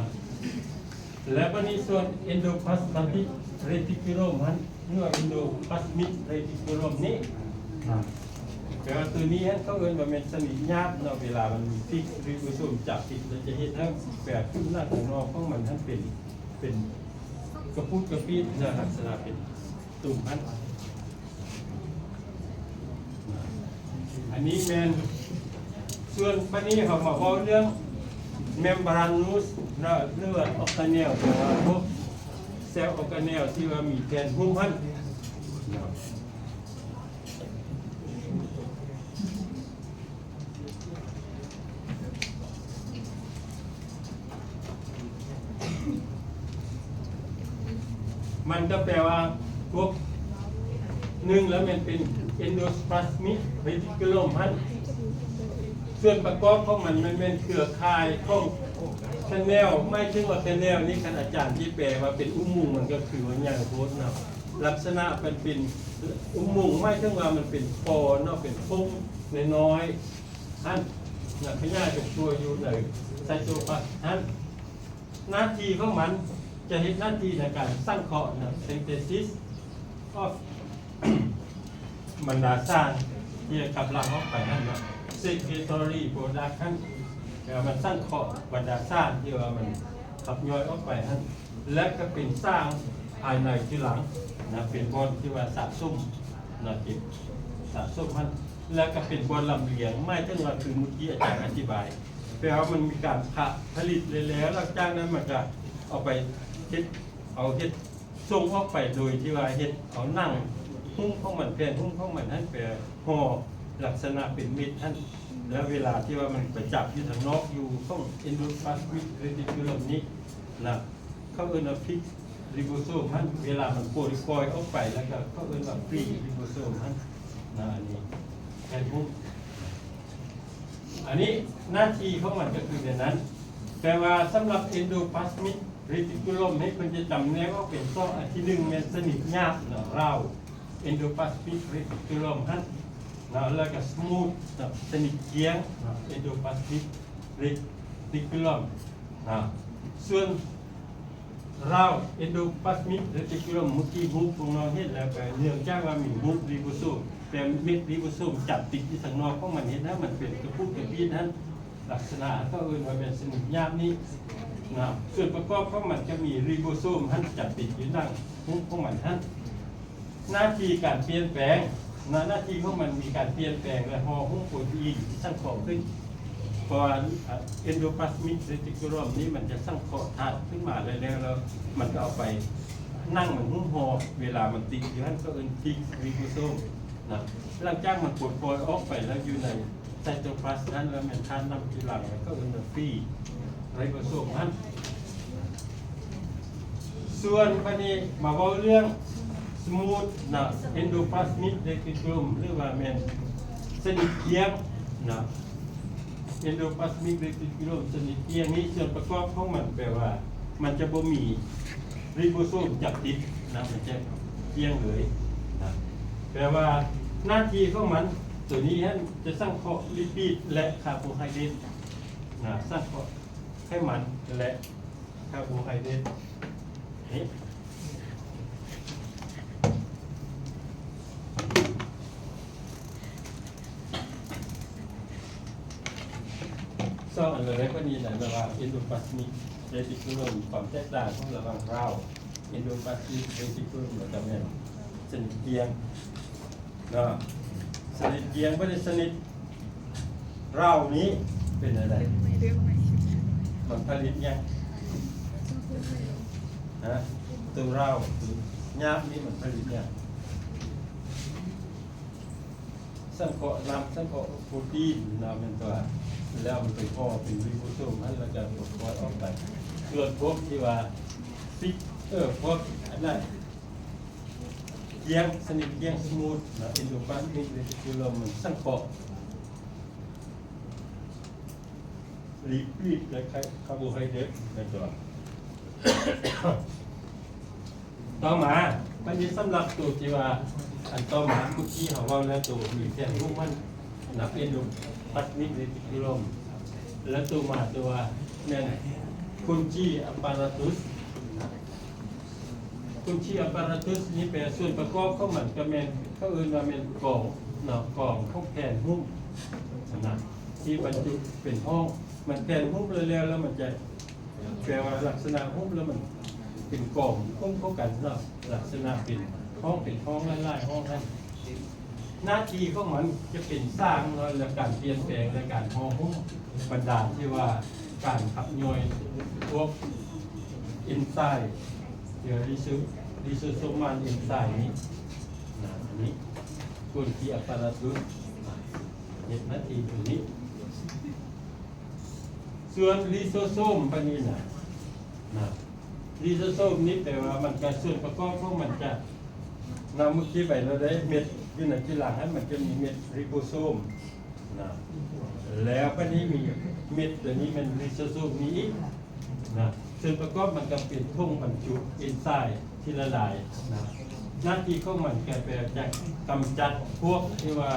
ແລະ ບາດນີ້ສ່ວນເອັນໂດພລາສມາຕິກເຣຕິກູລອມຫັ້ນ ຫຼືວ່າເອັນໂດພລາສມິກເຣຕິກູລອມນີ້ນະ ແປວ່າຕົວນີ້ຫັ້ນ ເຂົາເອີ້ນວ່າແມ່ນຊະນິດຫຍາບເນາະ. ເວລາມັນມີພິກ ຫຼືວ່າສົມຈັບຜິດ ແລ້ວຈະເຮັດໃຫ້ແບບຜິວໜັງຂ້າງນອກຂອງມັນຫັ້ນເປັນ ເປັນກະປຸດກະປິດນະ ລັກສະນະເປັນຕຸ່ມຫັ້ນ. ອັນນີ້ແມ່ນ ສ່ວນບາດນີ້ເຮົາມາເວົ້າເລື່ອງແມມບຣານູສເນາະ ຫຼືວ່າອອກກາແນວ ແປວ່າພວກເຊວອອກກາແນວທີ່ວ່າມີແຜ່ນຫຸ້ມຫັ້ນເນາະ. ມັນກໍແປວ່າພວກ ໜຶ່ງແລ້ວແມ່ນເປັນເອັນໂດພລາສມິກເຣຕິກູລອມຫັ້ນ ສ່ວນປະກອບຂອງມັນ ມັນແມ່ນເຄືອຂ່າຍຂອງ Canal ໝາຍເຖິງວ່າ canal ນີ້ ຄັນອາຈານຊິແປວ່າເປັນອຸໂມງ ມັນກໍຄືວ່າໃຫຍ່ໂພດເນາະ. ລັກສະນະມັນເປັນອຸໂມງ ໝາຍເຖິງວ່າມັນເປັນທໍ່ເນາະ ເປັນໂພງນ້ອຍໆຫັ້ນນະ ຂະຫຍາຍຕົວຢູ່ໃນ cytoplasm ຫັ້ນ. ໜ້າທີ່ຂອງມັນຈະເຮັດໜ້າທີ່ໃນການສັງເຄາະນະ synthesis of ບັນດາສານທີ່ຂັບຫຼັ່ງອອກໄປຫັ້ນເນາະ secretory product ຫັ້ນ ແປວ່າມັນສັງເຄາະບັນດາສານທີ່ວ່າມັນຂັບຍ່ອຍອອກໄປຫັ້ນ ແລະກໍເປັນສາງພາຍໃນທີຫຼັງນະ ເປັນບ່ອນທີ່ວ່າສະສົມນະ ເກັບສະສົມຫັ້ນ ແລະກໍເປັນບ່ອນລຳລຽງ ໝາຍເຖິງວ່າຄືມື້ກີ້ອາຈານອະທິບາຍ ແປວ່າມັນມີການຜະ ຜະລິດແລ້ວໆ ຫຼັງຈາກນັ້ນມັນກໍເອົາໄປເຮັດ ເອົາເຮັດ ສົ່ງອອກໄປໂດຍທີ່ວ່າເຮັດເອົາໜັງຫຸ້ມຂອງມັນ ແຜ່ນຫຸ້ມຂອງມັນຫັ້ນໄປຫໍ່ລັກສະນະເປັນເມັດຫັ້ນ ແລ້ວເວລາທີ່ວ່າມັນໄປຈັບຢູ່ທາງນອກ ຢູ່ຂອງ endoplasmic reticulum ນີ້ນະ ເຂົາເອີ້ນວ່າ fixed ribosome ຫັ້ນ ເວລາມັນປ່ອຍ ປ່ອຍອອກໄປ ແລ້ວກໍເຂົາເອີ້ນວ່າ free ribosome ຫັ້ນນະ ອັນນີ້ແຜ່ນຫຸ້ມ. ອັນນີ້ໜ້າທີ່ຂອງມັນກໍຄືແນວນັ້ນ ແປວ່າສຳລັບ endoplasmic reticulum ນີ້ ເພິ່ນຈະຈຳແນກອອກເປັນສອງ ອັນທີໜຶ່ງແມ່ນຊະນິດຫຍາບເນາະ round endoplasmic reticulum ຫັ້ນເນາະ ແລ້ວກໍ smooth ເນາະ ຊະນິດກ້ຽງເນາະ endoplasmic reticulum ເນາະ. ສ່ວນ round endoplasmic reticulum ເມື່ອກີ້ຮູບພວກນ້ອງເຫັນແລ້ວ ກໍເນື່ອງຈາກວ່າມີຮູບ ribosome ແຕ່ເມັດ ribosome ຈັບຕິດຢູ່ທາງນອກຂອງມັນ ເຮັດໃຫ້ມັນເປັນກະປຸກກະປິດຫັ້ນ ລັກສະນະເຂົາເອີ້ນວ່າແມ່ນຊະນິດຫຍາບນີ້ນະ. ສ່ວນປະກອບຂອງມັນຈະມີ ribosome ຫັ້ນ ຈັບຕິດຢູ່ໜັງຫຸ້ມຂອງມັນຫັ້ນ. ໜ້າທີ່ການປ່ຽນແປງນະ ໜ້າທີ່ຂອງມັນມີການປ່ຽນແປງ ແລະ ຫໍ່ຫຸ້ມໂປຣຕີນທີ່ສັງເຄາະຂຶ້ນ ເພາະວ່າ endoplasmic reticulum ນີ້ມັນຈະສັງເຄາະທາດຂຶ້ນມາແລ້ວ ແລ້ວມັນກໍເອົາໄປ ໜັງມັນຫຸ້ມຫໍ່ ເວລາມັນຕິດຢູ່ຫັ້ນ ເຂົາເອີ້ນ fixed ribosome ນະ. ຫຼັງຈາກມັນປົດປ່ອຍອອກໄປແລ້ວ ຢູ່ໃນ cytoplasm ຫັ້ນ ແລ້ວແມ່ນທາດນຳທີຫຼັງ ເຂົາເອີ້ນວ່າ free ribosome ຫັ້ນ. ສ່ວນບາດນີ້ມາເວົ້າເລື່ອງ smooth ນະ endoplasmic reticulum ຫຼືວ່າແມ່ນຊະນິດກ້ຽງນະ endoplasmic reticulum ຊະນິດກ້ຽງນີ້ ສ່ວນປະກອບຂອງມັນແປວ່າ ມັນຈະບໍ່ມີ ribosome ຈັບຕິດນະ ມັນຈະກ້ຽງເລີຍນະ. ແປວ່າໜ້າທີ່ຂອງມັນ ໂຕນີ້ຫັ້ນຈະສັງເຄາະລິປິດ ແລະ ຄາໂບໄຮເດຣດນະ ສັງເຄາະໄຂມັນ ແລະ ຄາໂບໄຮເດຣດ ນີ້ ສອງອັນລະໄດ້ປານນີ້ນະ ລະຫວ່າງ endoplasmic reticulum ຄວາມແຕກຕ່າງຂອງລະຫວ່າງ round endoplasmic reticulum ແລ້ວກໍແມ່ນຊະນິດກ້ຽງເນາະ ຊະນິດກ້ຽງ. ບັດນີ້ຊະນິດ round ນີ້ເປັນແນວໃດ? ມັນຜະລິດຫຍັງ? ຮະ? ໂຕ round ໂຕຫຍາບນີ້ມັນຜະລິດຫຍັງ? ສັງເຄາະນ້ຳ ສັງເຄາະໂປຣຕີນນະ ແມ່ນຕົວະ ແລ້ວມັນໄປພໍ້ເປັນ ribosome ຫັ້ນ ແລ້ວກໍປົດປ່ອຍອອກໄປ. ສ່ວນພວກທີ່ວ່າ fix ເອີ ພວກອັນນັ້ນ ກ້ຽງ ຊະນິດກ້ຽງ smooth ນະ endoplasmic reticulum ມັນສັງເຄາະ ລິປິດ ແລະ ຄາ ຄາໂບໄຮເດຣດ ແມ່ນຕົວະ. ຕໍ່ມາ ບັດນີ້ສຳລັບໂຕທີ່ວ່າ ອັນຕໍ່ມາ ເມື່ອກີ້ເຮົາເວົ້າແລ້ວ ໂຕມີແຜ່ນຫຸ້ມຫັ້ນນະ endoplasmic reticulum ແລະ ໂຕມາ ໂຕວ່າແມ່ນ Golgi apparatus ນະ. Golgi apparatus ນີ້ແປສ່ວນປະກອບຂອງມັນກໍແມ່ນ ເຂົາເອີ້ນວ່າແມ່ນກອງເນາະ ກອງຂອງແຜ່ນຫຸ້ມນະ ທີ່ບັນຈຸເປັນຫ້ອງ ມັນແຜ່ນຫຸ້ມແລ້ວໆ ແລ້ວມັນຈະ ແປວ່າລັກສະນະຫຸ້ມແລ້ວມັນເປັນກອງຫຸ້ມເຂົ້າກັນເນາະ ລັກສະນະເປັນຫ້ອງ ເປັນຫ້ອງຫຼາຍໆຫ້ອງຫັ້ນ. ໜ້າທີ່ຂອງມັນຈະເປັນສາງເນາະ ແລະ ການປ່ຽນແປງ ແລະ ການຫໍ່ຫຸ້ມບັນດາທີ່ວ່າການຂັບຍ່ອຍພວກເອັນໄຊມ໌ ຫຼື lyso- lysosomal enzyme ນີ້ນະ ອັນນີ້ Golgi apparatus ເຮັດໜ້າທີ່ຕົວນີ້. ສ່ວນ rhizosome ປານນີ້ນະ ນະ rhizosome ນີ້ແປວ່າມັນກະ ສ່ວນປະກອບຂອງມັນຈະ ນຳເມື່ອກີ້ໄປແລ້ວເດ້ ເມັດຢູ່ໃນທີ່ຫຼັງຫັ້ນ ມັນຈະມີເມັດ ribosome ນະ ແລ້ວບາດນີ້ມີເມັດຕົວນີ້ແມ່ນ rhizosome ນີ້ອີກ ນະ ສ່ວນປະກອບມັນກໍເປັນຖົງບັນຈຸເອນໄຊມ໌ທີ່ລະລາຍນະ ໜ້າທີ່ຂອງມັນກໍແປວ່າຈະກຳຈັດພວກທີ່ວ່າ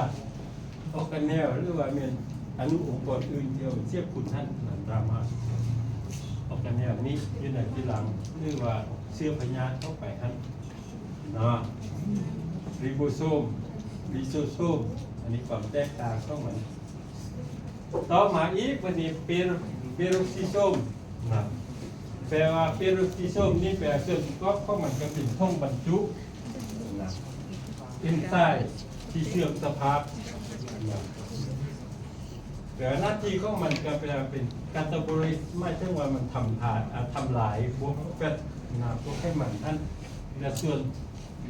ອອກກາແນວ ຫຼືວ່າແມ່ນອະນຸອົງກອນອື່ນທີ່ວ່າມັນເສຍຄຸນຫັ້ນນະ ຕາມມາອອກກາແນວນີ້ຢູ່ໃນຈຸລັງ ຫຼືວ່າເຊື້ອພະຍາດເຂົ້າໄປຫັ້ນເນາະ ຣີໂບໂຊມ ລີໂຊໂຊມ ອັນນີ້ຄວາມແຕກຕ່າງຂອງມັນ. ຕໍ່ມາອີກ ບັດນີ້ເປໂຣ ເປໂຣຊີໂຊມນະ ແປວ່າເປໂຣຊີໂຊມນີ້ແປວ່າສ່ວນປະກອບຂອງມັນກໍເປັນຖົງບັນຈຸນະ ເອນໄຊມ໌ທີ່ເສື່ອມສະພາບນະ ແປວ່າໜ້າທີ່ຂອງມັນກໍແປວ່າເປັນກາຕາໂບລິກ ໝາຍເຖິງວ່າມັນທຳລາຍ ອາ ທຳລາຍພວກແຟດນະ ພວກໄຂມັນຫັ້ນ ແລະ ສ່ວນ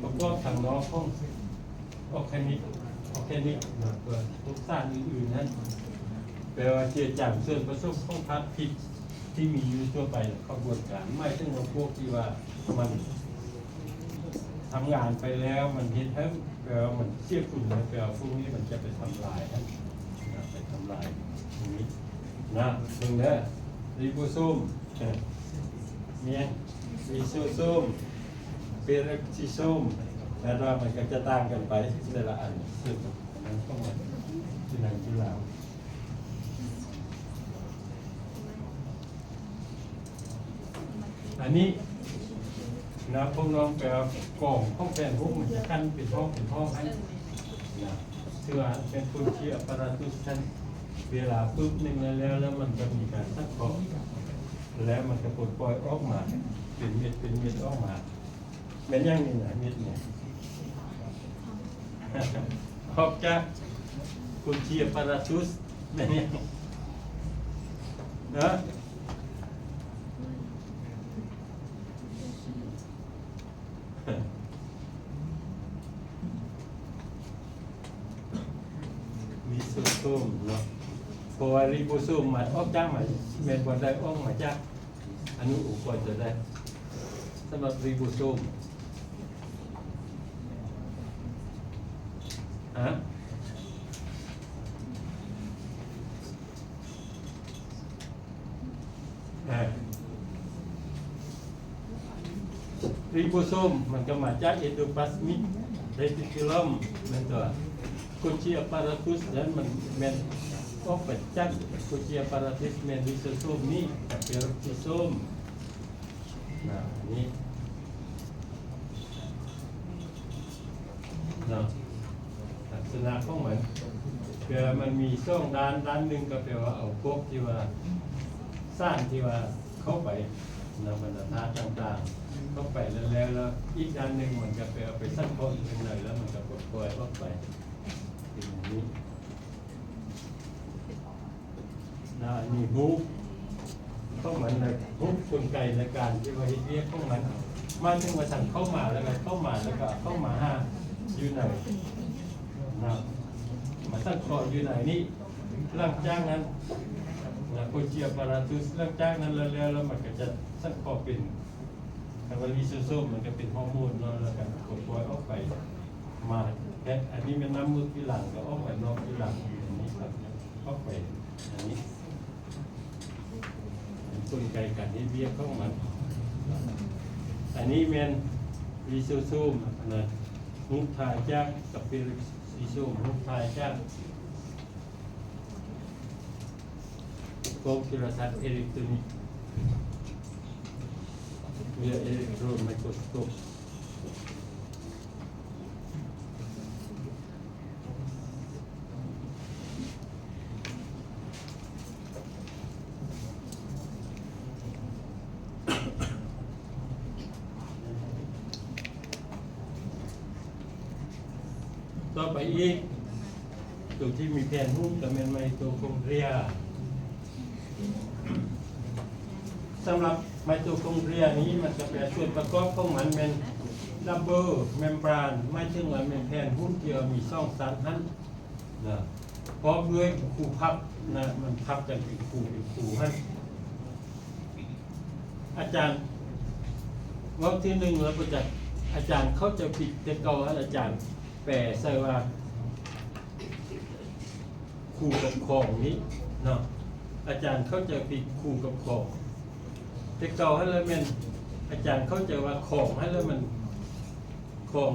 ປະກອບທາງນອກຂອງ ອອກແກນິກ ອອກແກນິກນະ ຕົວ ຕົວສານອື່ນໆນັ້ນ ແປວ່າເຈືອຈາງສ່ວນປະສົມຂອງທາດພິດທີ່ມີຢູ່ທົ່ວໄປ ຂະບວນການ ໝາຍເຖິງວ່າພວກທີ່ວ່າມັນທຳງານໄປແລ້ວ ມັນເຮັດໃຫ້ ແປວ່າມັນເສຍຄຸນ ແປວ່າພວກນີ້ມັນຈະໄປທຳລາຍຫັ້ນນະ ໄປທຳລາຍພວກນີ້ນະ ເບິ່ງເດີ ຣີໂບໂຊມ ເອີ ມີຫຍັງ ລີໂຊໂຊມ ເປໂຣຊີໂຊມ ແລ້ວມັນກໍຈະຕ່າງກັນໄປແຕ່ລະອັນ ເຊິ່ງອັນນັ້ນຂອງມັນຄືໜັງສືລາວ ອັນນີ້ນະ ພວກນ້ອງແປວ່າກອງຂອງແຜ່ນຫຸ້ມມັນຈະຂັ້ນເປັນຫ້ອງເປັນຫ້ອງໃຫ້ນະ ເທື່ອເປັນໂຄເຊຍອາປາຣາຕຸສຊັ້ນ ເວລາປຶບໜຶ່ງແລ້ວ ແລ້ວມັນຈະມີການສັງເຄາະ ແລ້ວມັນຈະປົດປ່ອຍອອກມາເປັນເມັດເປັນເມັດອອກມາ. ແມ່ນຫຍັງນີ້ນະ ເມັດນີ້ ອອກຈາກໂຄເຊຍອາປາຣາຕຸສ ແມ່ນຫຍັງນະ ຣີໂຊໂຊມເນາະ ເພາະວ່າຣີໂບໂຊມມັນອອກຈາກ ມັນແມ່ນບໍ່ໄດ້ອອກມາຈາກ ອະນຸອົງກອນຕົວໃດ ສຳລັບຣີໂບໂຊມ ຮະ ອາ ຣີໂບໂຊມມັນກໍມາຈາກເອັນໂດປລາສມິກເຣຕິຄູລັມ ແມ່ນຕົວະ ໂຄເຊຍອາປາຣາຕຸສນັ້ນມັນແມ່ນອອກໄປຈາກໂຄເຊຍອາປາຣາຕຸສ ແມ່ນຣີໂຊໂຊມນີ້ ກັບເປໂຣຊີໂຊມ ນະ ນີ້ເນາະ ລັກສະນະຂອງມັນ ແປວ່າມັນມີສອງດ້ານ ດ້ານໜຶ່ງກໍແປວ່າເອົາພວກທີ່ວ່າ ສານທີ່ວ່າເຂົ້າໄປນະ ບັນດາທາດຕ່າງໆ ເຂົ້າໄປແລ້ວ ແລ້ວ ແລ້ວອີກດ້ານໜຶ່ງມັນກໍໄປເອົາໄປສັງເຄາະຢູ່ຂ້າງໃນ ແລ້ວມັນກໍປົດປ່ອຍອອກໄປ ເປັນຢ່າງນີ້. ນະ ອັນນີ້ຮູບຂອງມັນນະ ຮູບກົນໄກໃນການທີ່ວ່າເຮັດວຽກຂອງມັນ ໝາຍເຖິງວ່າສັງເຂົ້າມາ ແລ້ວກໍເຂົ້າມາ ແລ້ວກໍເຂົ້າມາຫາຢູ່ໃນນະ ມາສັງເຄາະຢູ່ໃນນີ້ ຫຼັງຈາກນັ້ນນະ ໂຄເຊຍອາປາຣາຕຸສ ຫຼັງຈາກນັ້ນແລ້ວ ແລ້ວ ແລ້ວມັນກໍຈະສັງເຄາະເປັນ ຄັນວ່າລີໂຊໂຊມມັນກໍເປັນຮໍໂມນເນາະ ແລ້ວກໍປົດປ່ອຍອອກໄປ ມາແພັດ ອັນນີ້ແມ່ນນ້ຳເມືອກຢູ່ຫຼັງ ກໍອອກໄປນອກຢູ່ຫຼັງ ອັນນີ້ກໍອອກໄປ ອັນນີ້ເປັນກົນໄກການເຮັດວຽກຂອງມັນ. ອັນນີ້ແມ່ນລີໂຊໂຊມນະ ຮູບຖ່າຍຈາກ ກັບເປໂຣຊີໂຊມ ຮູບຖ່າຍຈາກ ກ້ອງໂທລະທັດເອເລັກໂຕນິກ ເວຍເອເລັກໂທຣນໄມໂຄຣສະໂກບ. ຕໍ່ໄປອີກ ຕົວທີ່ມີແຜ່ນຫຸ້ມກໍແມ່ນໄມໂຕຄອນເດຣຍ. ສຳລັບໄມໂຕຄອນເດຣຍນີ້ ມັນຈະແປສ່ວນປະກອບຂອງມັນແມ່ນດັບເບິນເມມບຣານ ໝາຍເຖິງວ່າແມ່ນແຜ່ນຫຸ້ມທີ່ວ່າມີສອງຊັ້ນຫັ້ນນະ ພ້ອມດ້ວຍຄູພັບນະ ມັນພັບກັນເປັນຄູເປັນຄູຫັ້ນ. ອາຈານເວົ້າທີໜຶ່ງແລ້ວບໍ່ຈັກ ອາຈານເຂົ້າໃຈຜິດ ແຕ່ເກົ່າຫັ້ນອາຈານແປໃສ່ວ່າ ຄູ່ກັບຂອງນີ້ເນາະ ອາຈານເຂົ້າໃຈຜິດ ຄູ່ກັບຂອງ ແຕ່ເກົ່າຫັ້ນລະແມ່ນ ອາຈານເຂົ້າໃຈວ່າຂອງຫັ້ນລະມັນ ຂອງ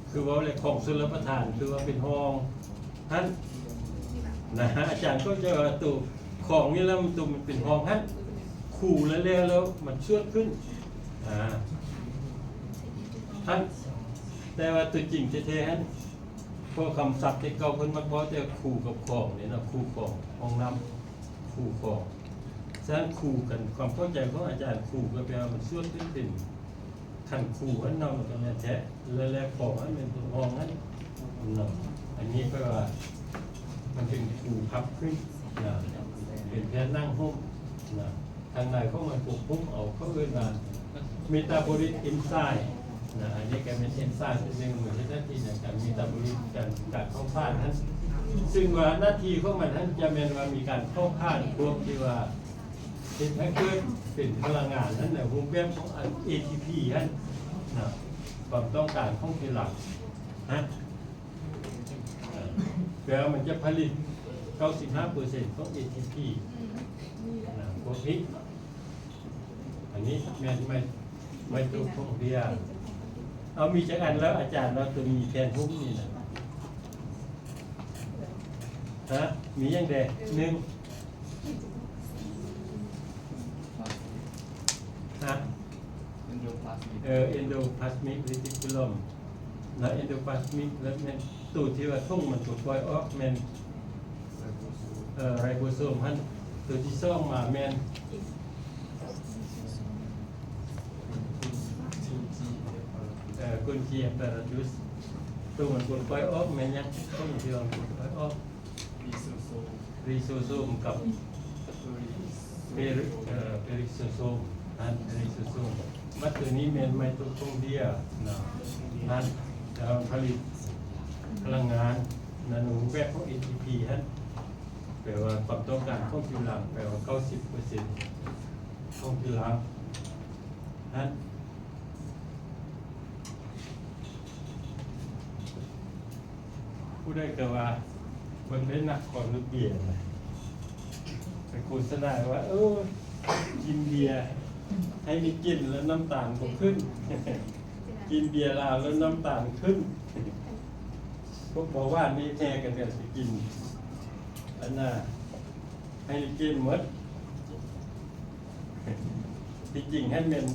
ຄືເວົ້າແລ້ວຂອງຊົນລະປະທານ ຄືວ່າເປັນຫ້ອງຫັ້ນນະ ອາຈານເຂົ້າໃຈວ່າໂຕຂອງນີ້ລະ ໂຕມັນເປັນຫ້ອງຫັ້ນ ຄູແລ້ວ ແລ້ວມັນຊວດຂຶ້ນ ອາ ຫັ້ນ ແຕ່ວ່າໂຕຈິງແທ້ໆຫັ້ນ ເພາະຄຳສັບແຕ່ເກົ່າເພິ່ນມັກເວົ້າແຕ່ຄູກັບຂອງນີ້ນະ ຄູຂອງ ຫ້ອງນ້ຳ ຄູຂອງ ສະນັ້ນຄູກັນ ຄວາມເຂົ້າໃຈຂອງອາຈານ ຄູກໍແປວ່າມັນຊວດຂຶ້ນເປັນ ຄັນຄູຫັ້ນເນາະ ມັນກໍແມ່ນແທ້ ແລະ ແລະ ຂອງຫັ້ນແມ່ນຂອງຫັ້ນເນາະ ອັນນີ້ແປວ່າມັນເປັນຄູພັບຂຶ້ນນະ ເປັນແຜ່ນໜັງຫຸ້ມນະ ທາງໃນຂອງມັນປົກຫຸ້ມເອົາ ເຂົາເອີ້ນວ່າ metabolic enzyme ນະ ອັນນີ້ກໍແມ່ນເອັນໄຊມຕົວໜຶ່ງ ມັນເຮັດໜ້າທີ່ໃນການ metabolic ການ ການເຜົາຜາດຫັ້ນ ຊຶ່ງວ່າໜ້າທີ່ຂອງມັນຫັ້ນຈະແມ່ນວ່າມີການເຜົາຜາດພວກທີ່ວ່າ ເຮັດໃຫ້ເກີດເປັນພະລັງງານຫັ້ນນະ ຮູບແບບຂອງອັນ ເອ ທີ ພີ ຫັ້ນນະ ຄວາມຕ້ອງການຂອງເຊລລະນະ ແປວ່າມັນຈະຜະລິດເກົ້າສິບຫ້າເປີເຊັນຂອງ ເອ ທີ ພີ ນະ ພວກນີ້ ອັນນີ້ແມ່ນໄມ ໄມໂຕຄອນເດຣຍ ເອົາ ມີຈັກອັນແລ້ວອາຈານວ່າໂຕມີແຜ່ນຫຸ້ມນີ້ນະ ຮະ ມີຫຍັງແດ່? ໜຶ່ງ ຮະ endoplasmic ເອີ endoplasmic reticulum ແລ້ວ endoplasmic ແລ້ວແມ່ນໂຕທີ່ວ່າຖົງມັນໂຕປ່ອຍອອກແມ່ນ ribosome ເອີ ribosome ຫັ້ນ ໂຕທີສອງມາແມ່ນ Golgi apparatus ໂຕມັນປົດປ່ອຍອອກແມ່ນຫຍັງ? ໂຕທີ່ວ່າປົດປ່ອຍອອກ rhizosome ກັບ peri ເອີ perisosome ຫັ້ນ perisosome ບັດໂຕນີ້ແມ່ນໄມໂຕຄອນເດຣຍນະ ຫັ້ນ ຈະຜະລິດພະລັງງານໃນຮູບແບບຂອງ ເອ ທີ ພີ ຫັ້ນ ແປວ່າຄວາມຕ້ອງການຂອງຈຸລັງ ແປວ່າເກົ້າສິບເປີເຊັນຂອງຈຸລັງຫັ້ນ ຜູ້ໃດກໍວ່າເບິ່ງໄດ້ນັກຂອງເບຍນະ ໄປໂຄສະນາວ່າ ເອີ ກິນເບຍໄຮເນເກັນແລ້ວນ້ຳຕານບໍ່ຂຶ້ນ ກິນເບຍລາວແລ້ວນ້ຳຕານຂຶ້ນ ພວກເບົາຫວານນີ້ແຫ່ກັນ ກໍຊິກິນອັນນ່າ ໄຮເນເກັນໝົດ ທີ່ຈິງຫັ້ນແມ່ນ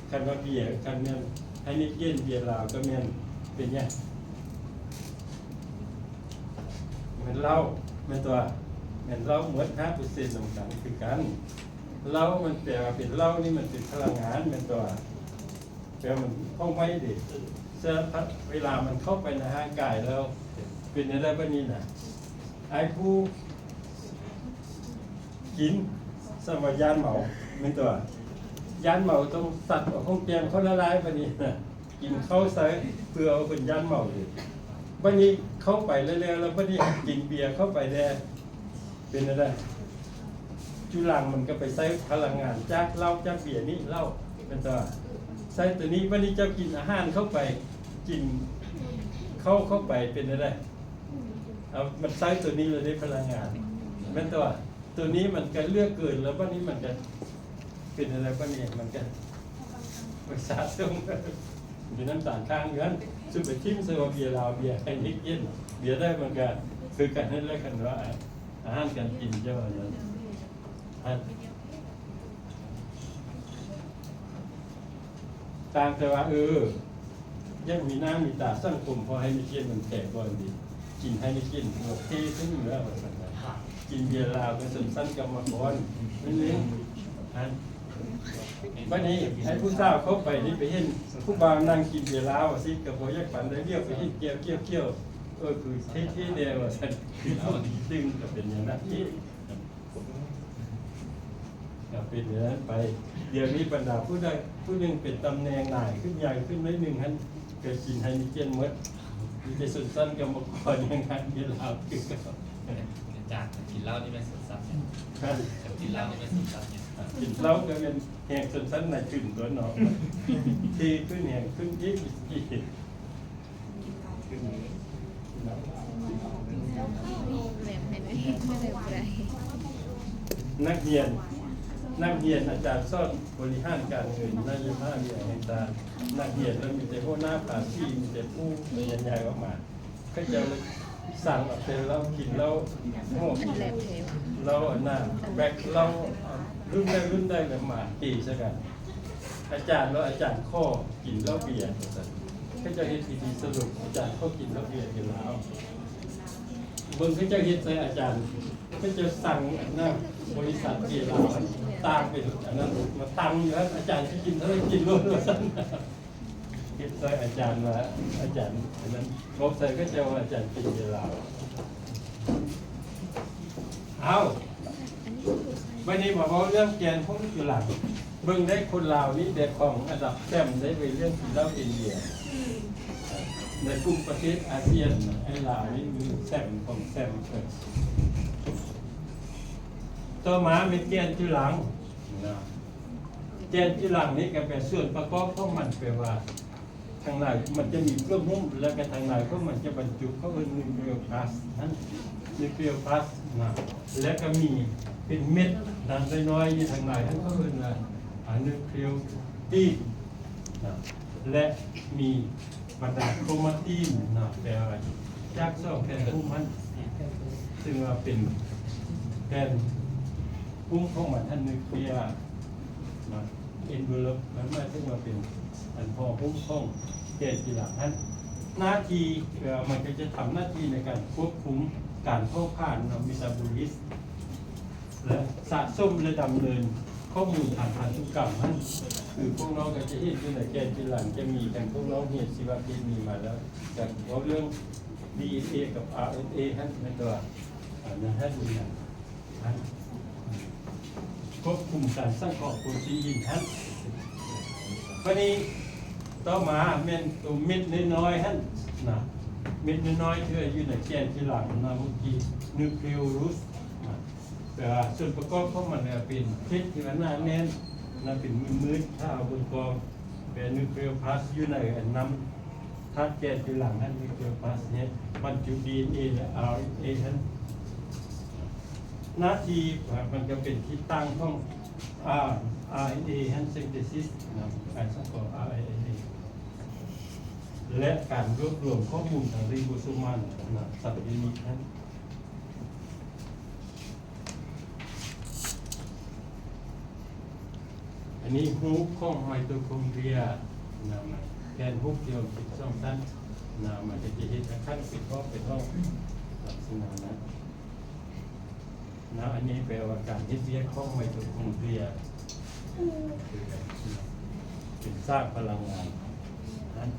ຄັນວ່າເບຍ ຄັນແມ່ນໄຮເນເກັນ ເບຍລາວກໍແມ່ນ ເປັນຫຍັງ? ແມ່ນເຫຼົ້າ ແມ່ນຕົວະ ແມ່ນເຫຼົ້າໝົດ ຫ້າເປີເຊັນນຳກັນຄືກັນ ເຫຼົ້າມັນແປວ່າເປັນເຫຼົ້ານີ້ ມັນເປັນພະລັງງານ ແມ່ນຕົວະ ແຕ່ມັນເຂົ້າໄວເດ້ ສະນັ້ນເວລາມັນເຂົ້າໄປໃນຮ່າງກາຍແລ້ວ ເປັນແນວໃດບາດນີ້ນະ? ອ້າຍຜູ້ກິນ ສຳວ່າຢ້ານເມົາ ແມ່ນຕົວະ ຢ້ານເມົາຕ້ອງຊັດເອົາຂອງແກ້ມເຂົ້າຫຼາຍໆ ບາດນີ້ນະ ກິນເຂົ້າໃສ່ ເພື່ອເອົາເພິ່ນຢ້ານເມົາເດ້ ບາດນີ້ເຂົ້າໄປແລ້ວ ແລ້ວບາດນີ້ກິນເບຍເຂົ້າໄປແດ່ ເປັນແນວໃດ? ຈຸລັງມັນກໍໄປໃຊ້ພະລັງງານຈາກເຫຼົ້າຈາກເບຍນີ້ ເຫຼົ້າ ແມ່ນຕົວະ ໃຊ້ຕົວນີ້ ບາດນີ້ເຈົ້າກິນອາຫານເຂົ້າໄປ ກິນເຂົ້າເຂົ້າໄປ ເປັນແນວໃດ? ເອົາ ມັນໃຊ້ຕົວນີ້ແລ້ວໄດ້ພະລັງງານ ແມ່ນຕົວະ ຕົວນີ້ມັນກໍເຫຼືອເກີນ ແລ້ວບາດນີ້ມັນກໍເປັນແນວໃດ? ບາດນີ້ມັນກໍໄປສະສົມ ມີນ້ຳຕານຄ້າງຢູ່ຫັ້ນ ສຸໄປຖິ້ມໃສ່ວ່າເບຍລາວ ເບຍໄຮເນເກັນ ເບຍໃດ ມັນກໍຄືກັນນັ້ນແຫຼະ ຄັນວ່າ ອາຫານການກິນເຈົ້າອັນນັ້ນ ຕ່າງແຕ່ວ່າ ເອີ ຢາກມີໜ້າມີຕາສັງຄົມ ເພາະໄຮເນເກັນມັນແພງກ່ອນເດ ກິນໄຮເນເກັນ ໂອເຄຂຶ້ນແລ້ວວ່າຊັ້ນນະ ກິນເບຍລາວກໍຊົນຊັ້ນກຳມະກອນ ແມ່ນເດ້ ອັນ ບັດນີ້ໃຫ້ຜູ້ສາວເຂົ້າໄປນີ້ ໄປເຫັນຜູ້ບ່າວນັ່ງກິນເບຍລາວວ່າຊີ້ ກໍບໍ່ຢາກປານໃດ ຫຼຽວໄປເຫັນແກ້ວຂຽວໆ ເອີ ຄືເທ່ໆແດ່ວ່າຊັ້ນ ເອົາ ຕຶງກໍເປັນຫຍັງນະ ກໍເປັນຢ່າງນັ້ນໄປ. ດຽວນີ້ບັນດາຜູ້ໃດຜູ້ໜຶ່ງເປັນຕຳແໜ່ງຫຼາຍຂຶ້ນ ໃຫຍ່ຂຶ້ນໜ້ອຍໜຶ່ງຫັ້ນ ກໍກິນໄຮເນເກັນໝົດ ມີແຕ່ຊົນຊັ້ນກຳມະກອນຍັງຫັນເວລາຄືເກົ່າ. ອາຈານ ກິນເຫຼົ້ານີ້ແມ່ນຊົນຊັ້ນຫຍັງ? ຮະ? ກິນເຫຼົ້ານີ້ແມ່ນຊົນຊັ້ນຫຍັງ? ກິນເຫຼົ້າກໍແມ່ນແຮງຊົນຊັ້ນນາຍທຶນຕົວະເນາະ ທີ່ຂຶ້ນແຮງຂຶ້ນອີກ. ນັກຮຽນ ນັກຮຽນ ອາຈານສອນບໍລິຫານການເງິນ ນາຍະວິທະຍາ ແຫ່ງຊາດ ນັກຮຽນລະມີແຕ່ຫົວໜ້າພາສີ ມີແຕ່ຜູ້ຮຽນໃຫຍ່ອອກມາ ເຂົາເຈົ້າສັ່ງເອົາແຕ່ເຫຼົ້າກິນ ເຫຼົ້າໂຮດ ເຫຼົ້າອັນນັ້ນ ແບັກ ເຫຼົ້າລຸ້ນໃດລຸ້ນໃດ ແລ້ວມາເທໃສ່ກັນ. ອາຈານວ່າ ອາຈານຂໍກິນເຫຼົ້າເບຍ ວ່າຊັ້ນ. ເຂົາເຈົ້າເຮັດພິທີສະຫຼຸບ ອາຈານຂໍກິນເຫຼົ້າເບຍຢູ່ລາວ. ເບິ່ງເຂົາເຈົ້າເຮັດໃສ່ອາຈານ ເຂົາເຈົ້າສັ່ງອັນນັ້ນ ບໍລິສັດເບຍລາວຕາມໄປອັນນັ້ນ ມາຕັ້ງຢູ່ຫັ້ນ ອາຈານຊິກິນເທົ່າໃດກິນໂລດ ວ່າຊັ້ນ. ເຮັດໃສ່ອາຈານວ່າ ອາຈານອັນນັ້ນ ບອກໃສ່ເຂົາເຈົ້າວ່າອາຈານກິນເບຍລາວ. ເອົາ ບັດນີ້ມາເວົ້າເລື່ອງແກນຂອງຈຸລັງ. ເບິ່ງໄດ້ຄົນລາວນີ້ແຕ່ຂອງອັນດັບແຊມໄດ້ໄປເລື່ອງກິນເຫຼົ້າກິນເບຍ ໃນກຸ່ມປະເທດອາຊຽນ ໄອ້ລາວນີ້ມີແຊມຂອງແຊມ. ຕໍ່ມາແມ່ນແກນຈຸລັງນະ ແກນຈຸລັງນີ້ກໍແປສ່ວນປະກອບຂອງມັນ ແປວ່າ ທາງໃນມັນຈະມີເປືອກຫຸ້ມ ແລ້ວກໍທາງໃນຂອງມັນຈະບັນຈຸ ເຂົາເອີ້ນ nucleoplasm ຫັ້ນ nucleoplasm ນະ ແລ້ວກໍມີເປັນເມັດນະ ນ້ອຍໆ ຢູ່ທາງໃນຫັ້ນ ເຂົາເອີ້ນວ່າ ອາ nucleotide ນະ ແລະ ມີບັນດາໂຄຣມາຕິນນະ ແປວ່າຈາກສອງແຜ່ນຫຸ້ມຫັ້ນ ຊຶ່ງວ່າເປັນແຜ່ນຫຸ້ມຂອງມັນຫັ້ນ nuclear ນະ envelope ມັນໝາຍເຖິງວ່າເປັນອັນຫໍ່ຫຸ້ມຂອງແກນຈຸລັງຫັ້ນ. ໜ້າທີ່ ເອີ ມັນກໍຈະທຳໜ້າທີ່ໃນການຄວບຄຸມການເຜົາຜລານເນາະ metabolism ແລະ ສະສົມ ແລະ ດຳເນີນຂໍ້ມູນທາງພັນທຸກຳຫັ້ນ. ຄືພວກນ້ອງກໍຈະເຫັນຢູ່ໃນແກນຈຸລັງ ຈະມີທັງພວກນ້ອງຮຽນຊີວະເຄມີມາແລ້ວ ຈະເວົ້າເລື່ອງ ດີເອັນເອ ກັບ ອາຣ໌ເອັນເອ ຫັ້ນ ແມ່ນຕົວະ ອັນນັ້ນຫັ້ນ ອັນ ຄວບຄຸມການສັງເຄາະໂປຣຕີນຫັ້ນ. ບາດນີ້ຕໍ່ມາແມ່ນໂຕເມັດນ້ອຍໆຫັ້ນນະ ເມັດນ້ອຍໆທີ່ວ່າຢູ່ໃນແກນຈຸລັງນະ ເມື່ອກີ້ nucleolus ນະ ແຕ່ວ່າສ່ວນປະກອບຂອງມັນນະເປັນເມັດທີ່ວ່າໜາແໜ້ນນະ ເປັນມືດໆ ຖ້າເອົາເບິ່ງກອງ ແປ nucleoplasm ຢູ່ໃນອັນນ້ຳ ທາດແກນຈຸລັງຫັ້ນ nucleoplasm ເຮັດບັນຈຸ ດີເອັນເອ ແລະ ອາຣ໌ເອັນເອ ຫັ້ນ. ໜ້າທີ່ມັນຈະເປັນທີ່ຕັ້ງຂອງ ອາ ອາຣ໌ເອັນເອ ຫັ້ນ synthesis ນະ ການສັງເຄາະ ອາຣ໌ເອັນເອ ແລະ ການລວບລວມຂໍ້ມູນທາງ ribosomal ນະ subunit ຫັ້ນ. ອັນນີ້ຮູບຂອງໄມໂຕໂຄນເດຣຍນະ ແຜ່ນຮູບທີ່ເຮົາເປັນສອງຊັ້ນນະ ມັນກໍຈະເຮັດອາການເປັນຮອບເປັນຫ້ອງລັກສະນະນັ້ນນະ. ອັນນີ້ແປວ່າການເຮັດວຽກຂອງໄມໂຕໂຄນເດຣຍ ເປັນສາກພະລັງງານນັ້ນ.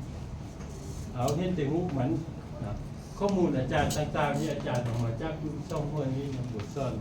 ເຮົາເຫັນແຕ່ຮູບມັນນະ ຂໍ້ມູນອາຈານຕ່າງໆ ທີ່ອາຈານເອົາມາຈາກຢູ່ສອງຫົວນີ້ນະ ບົດສອນ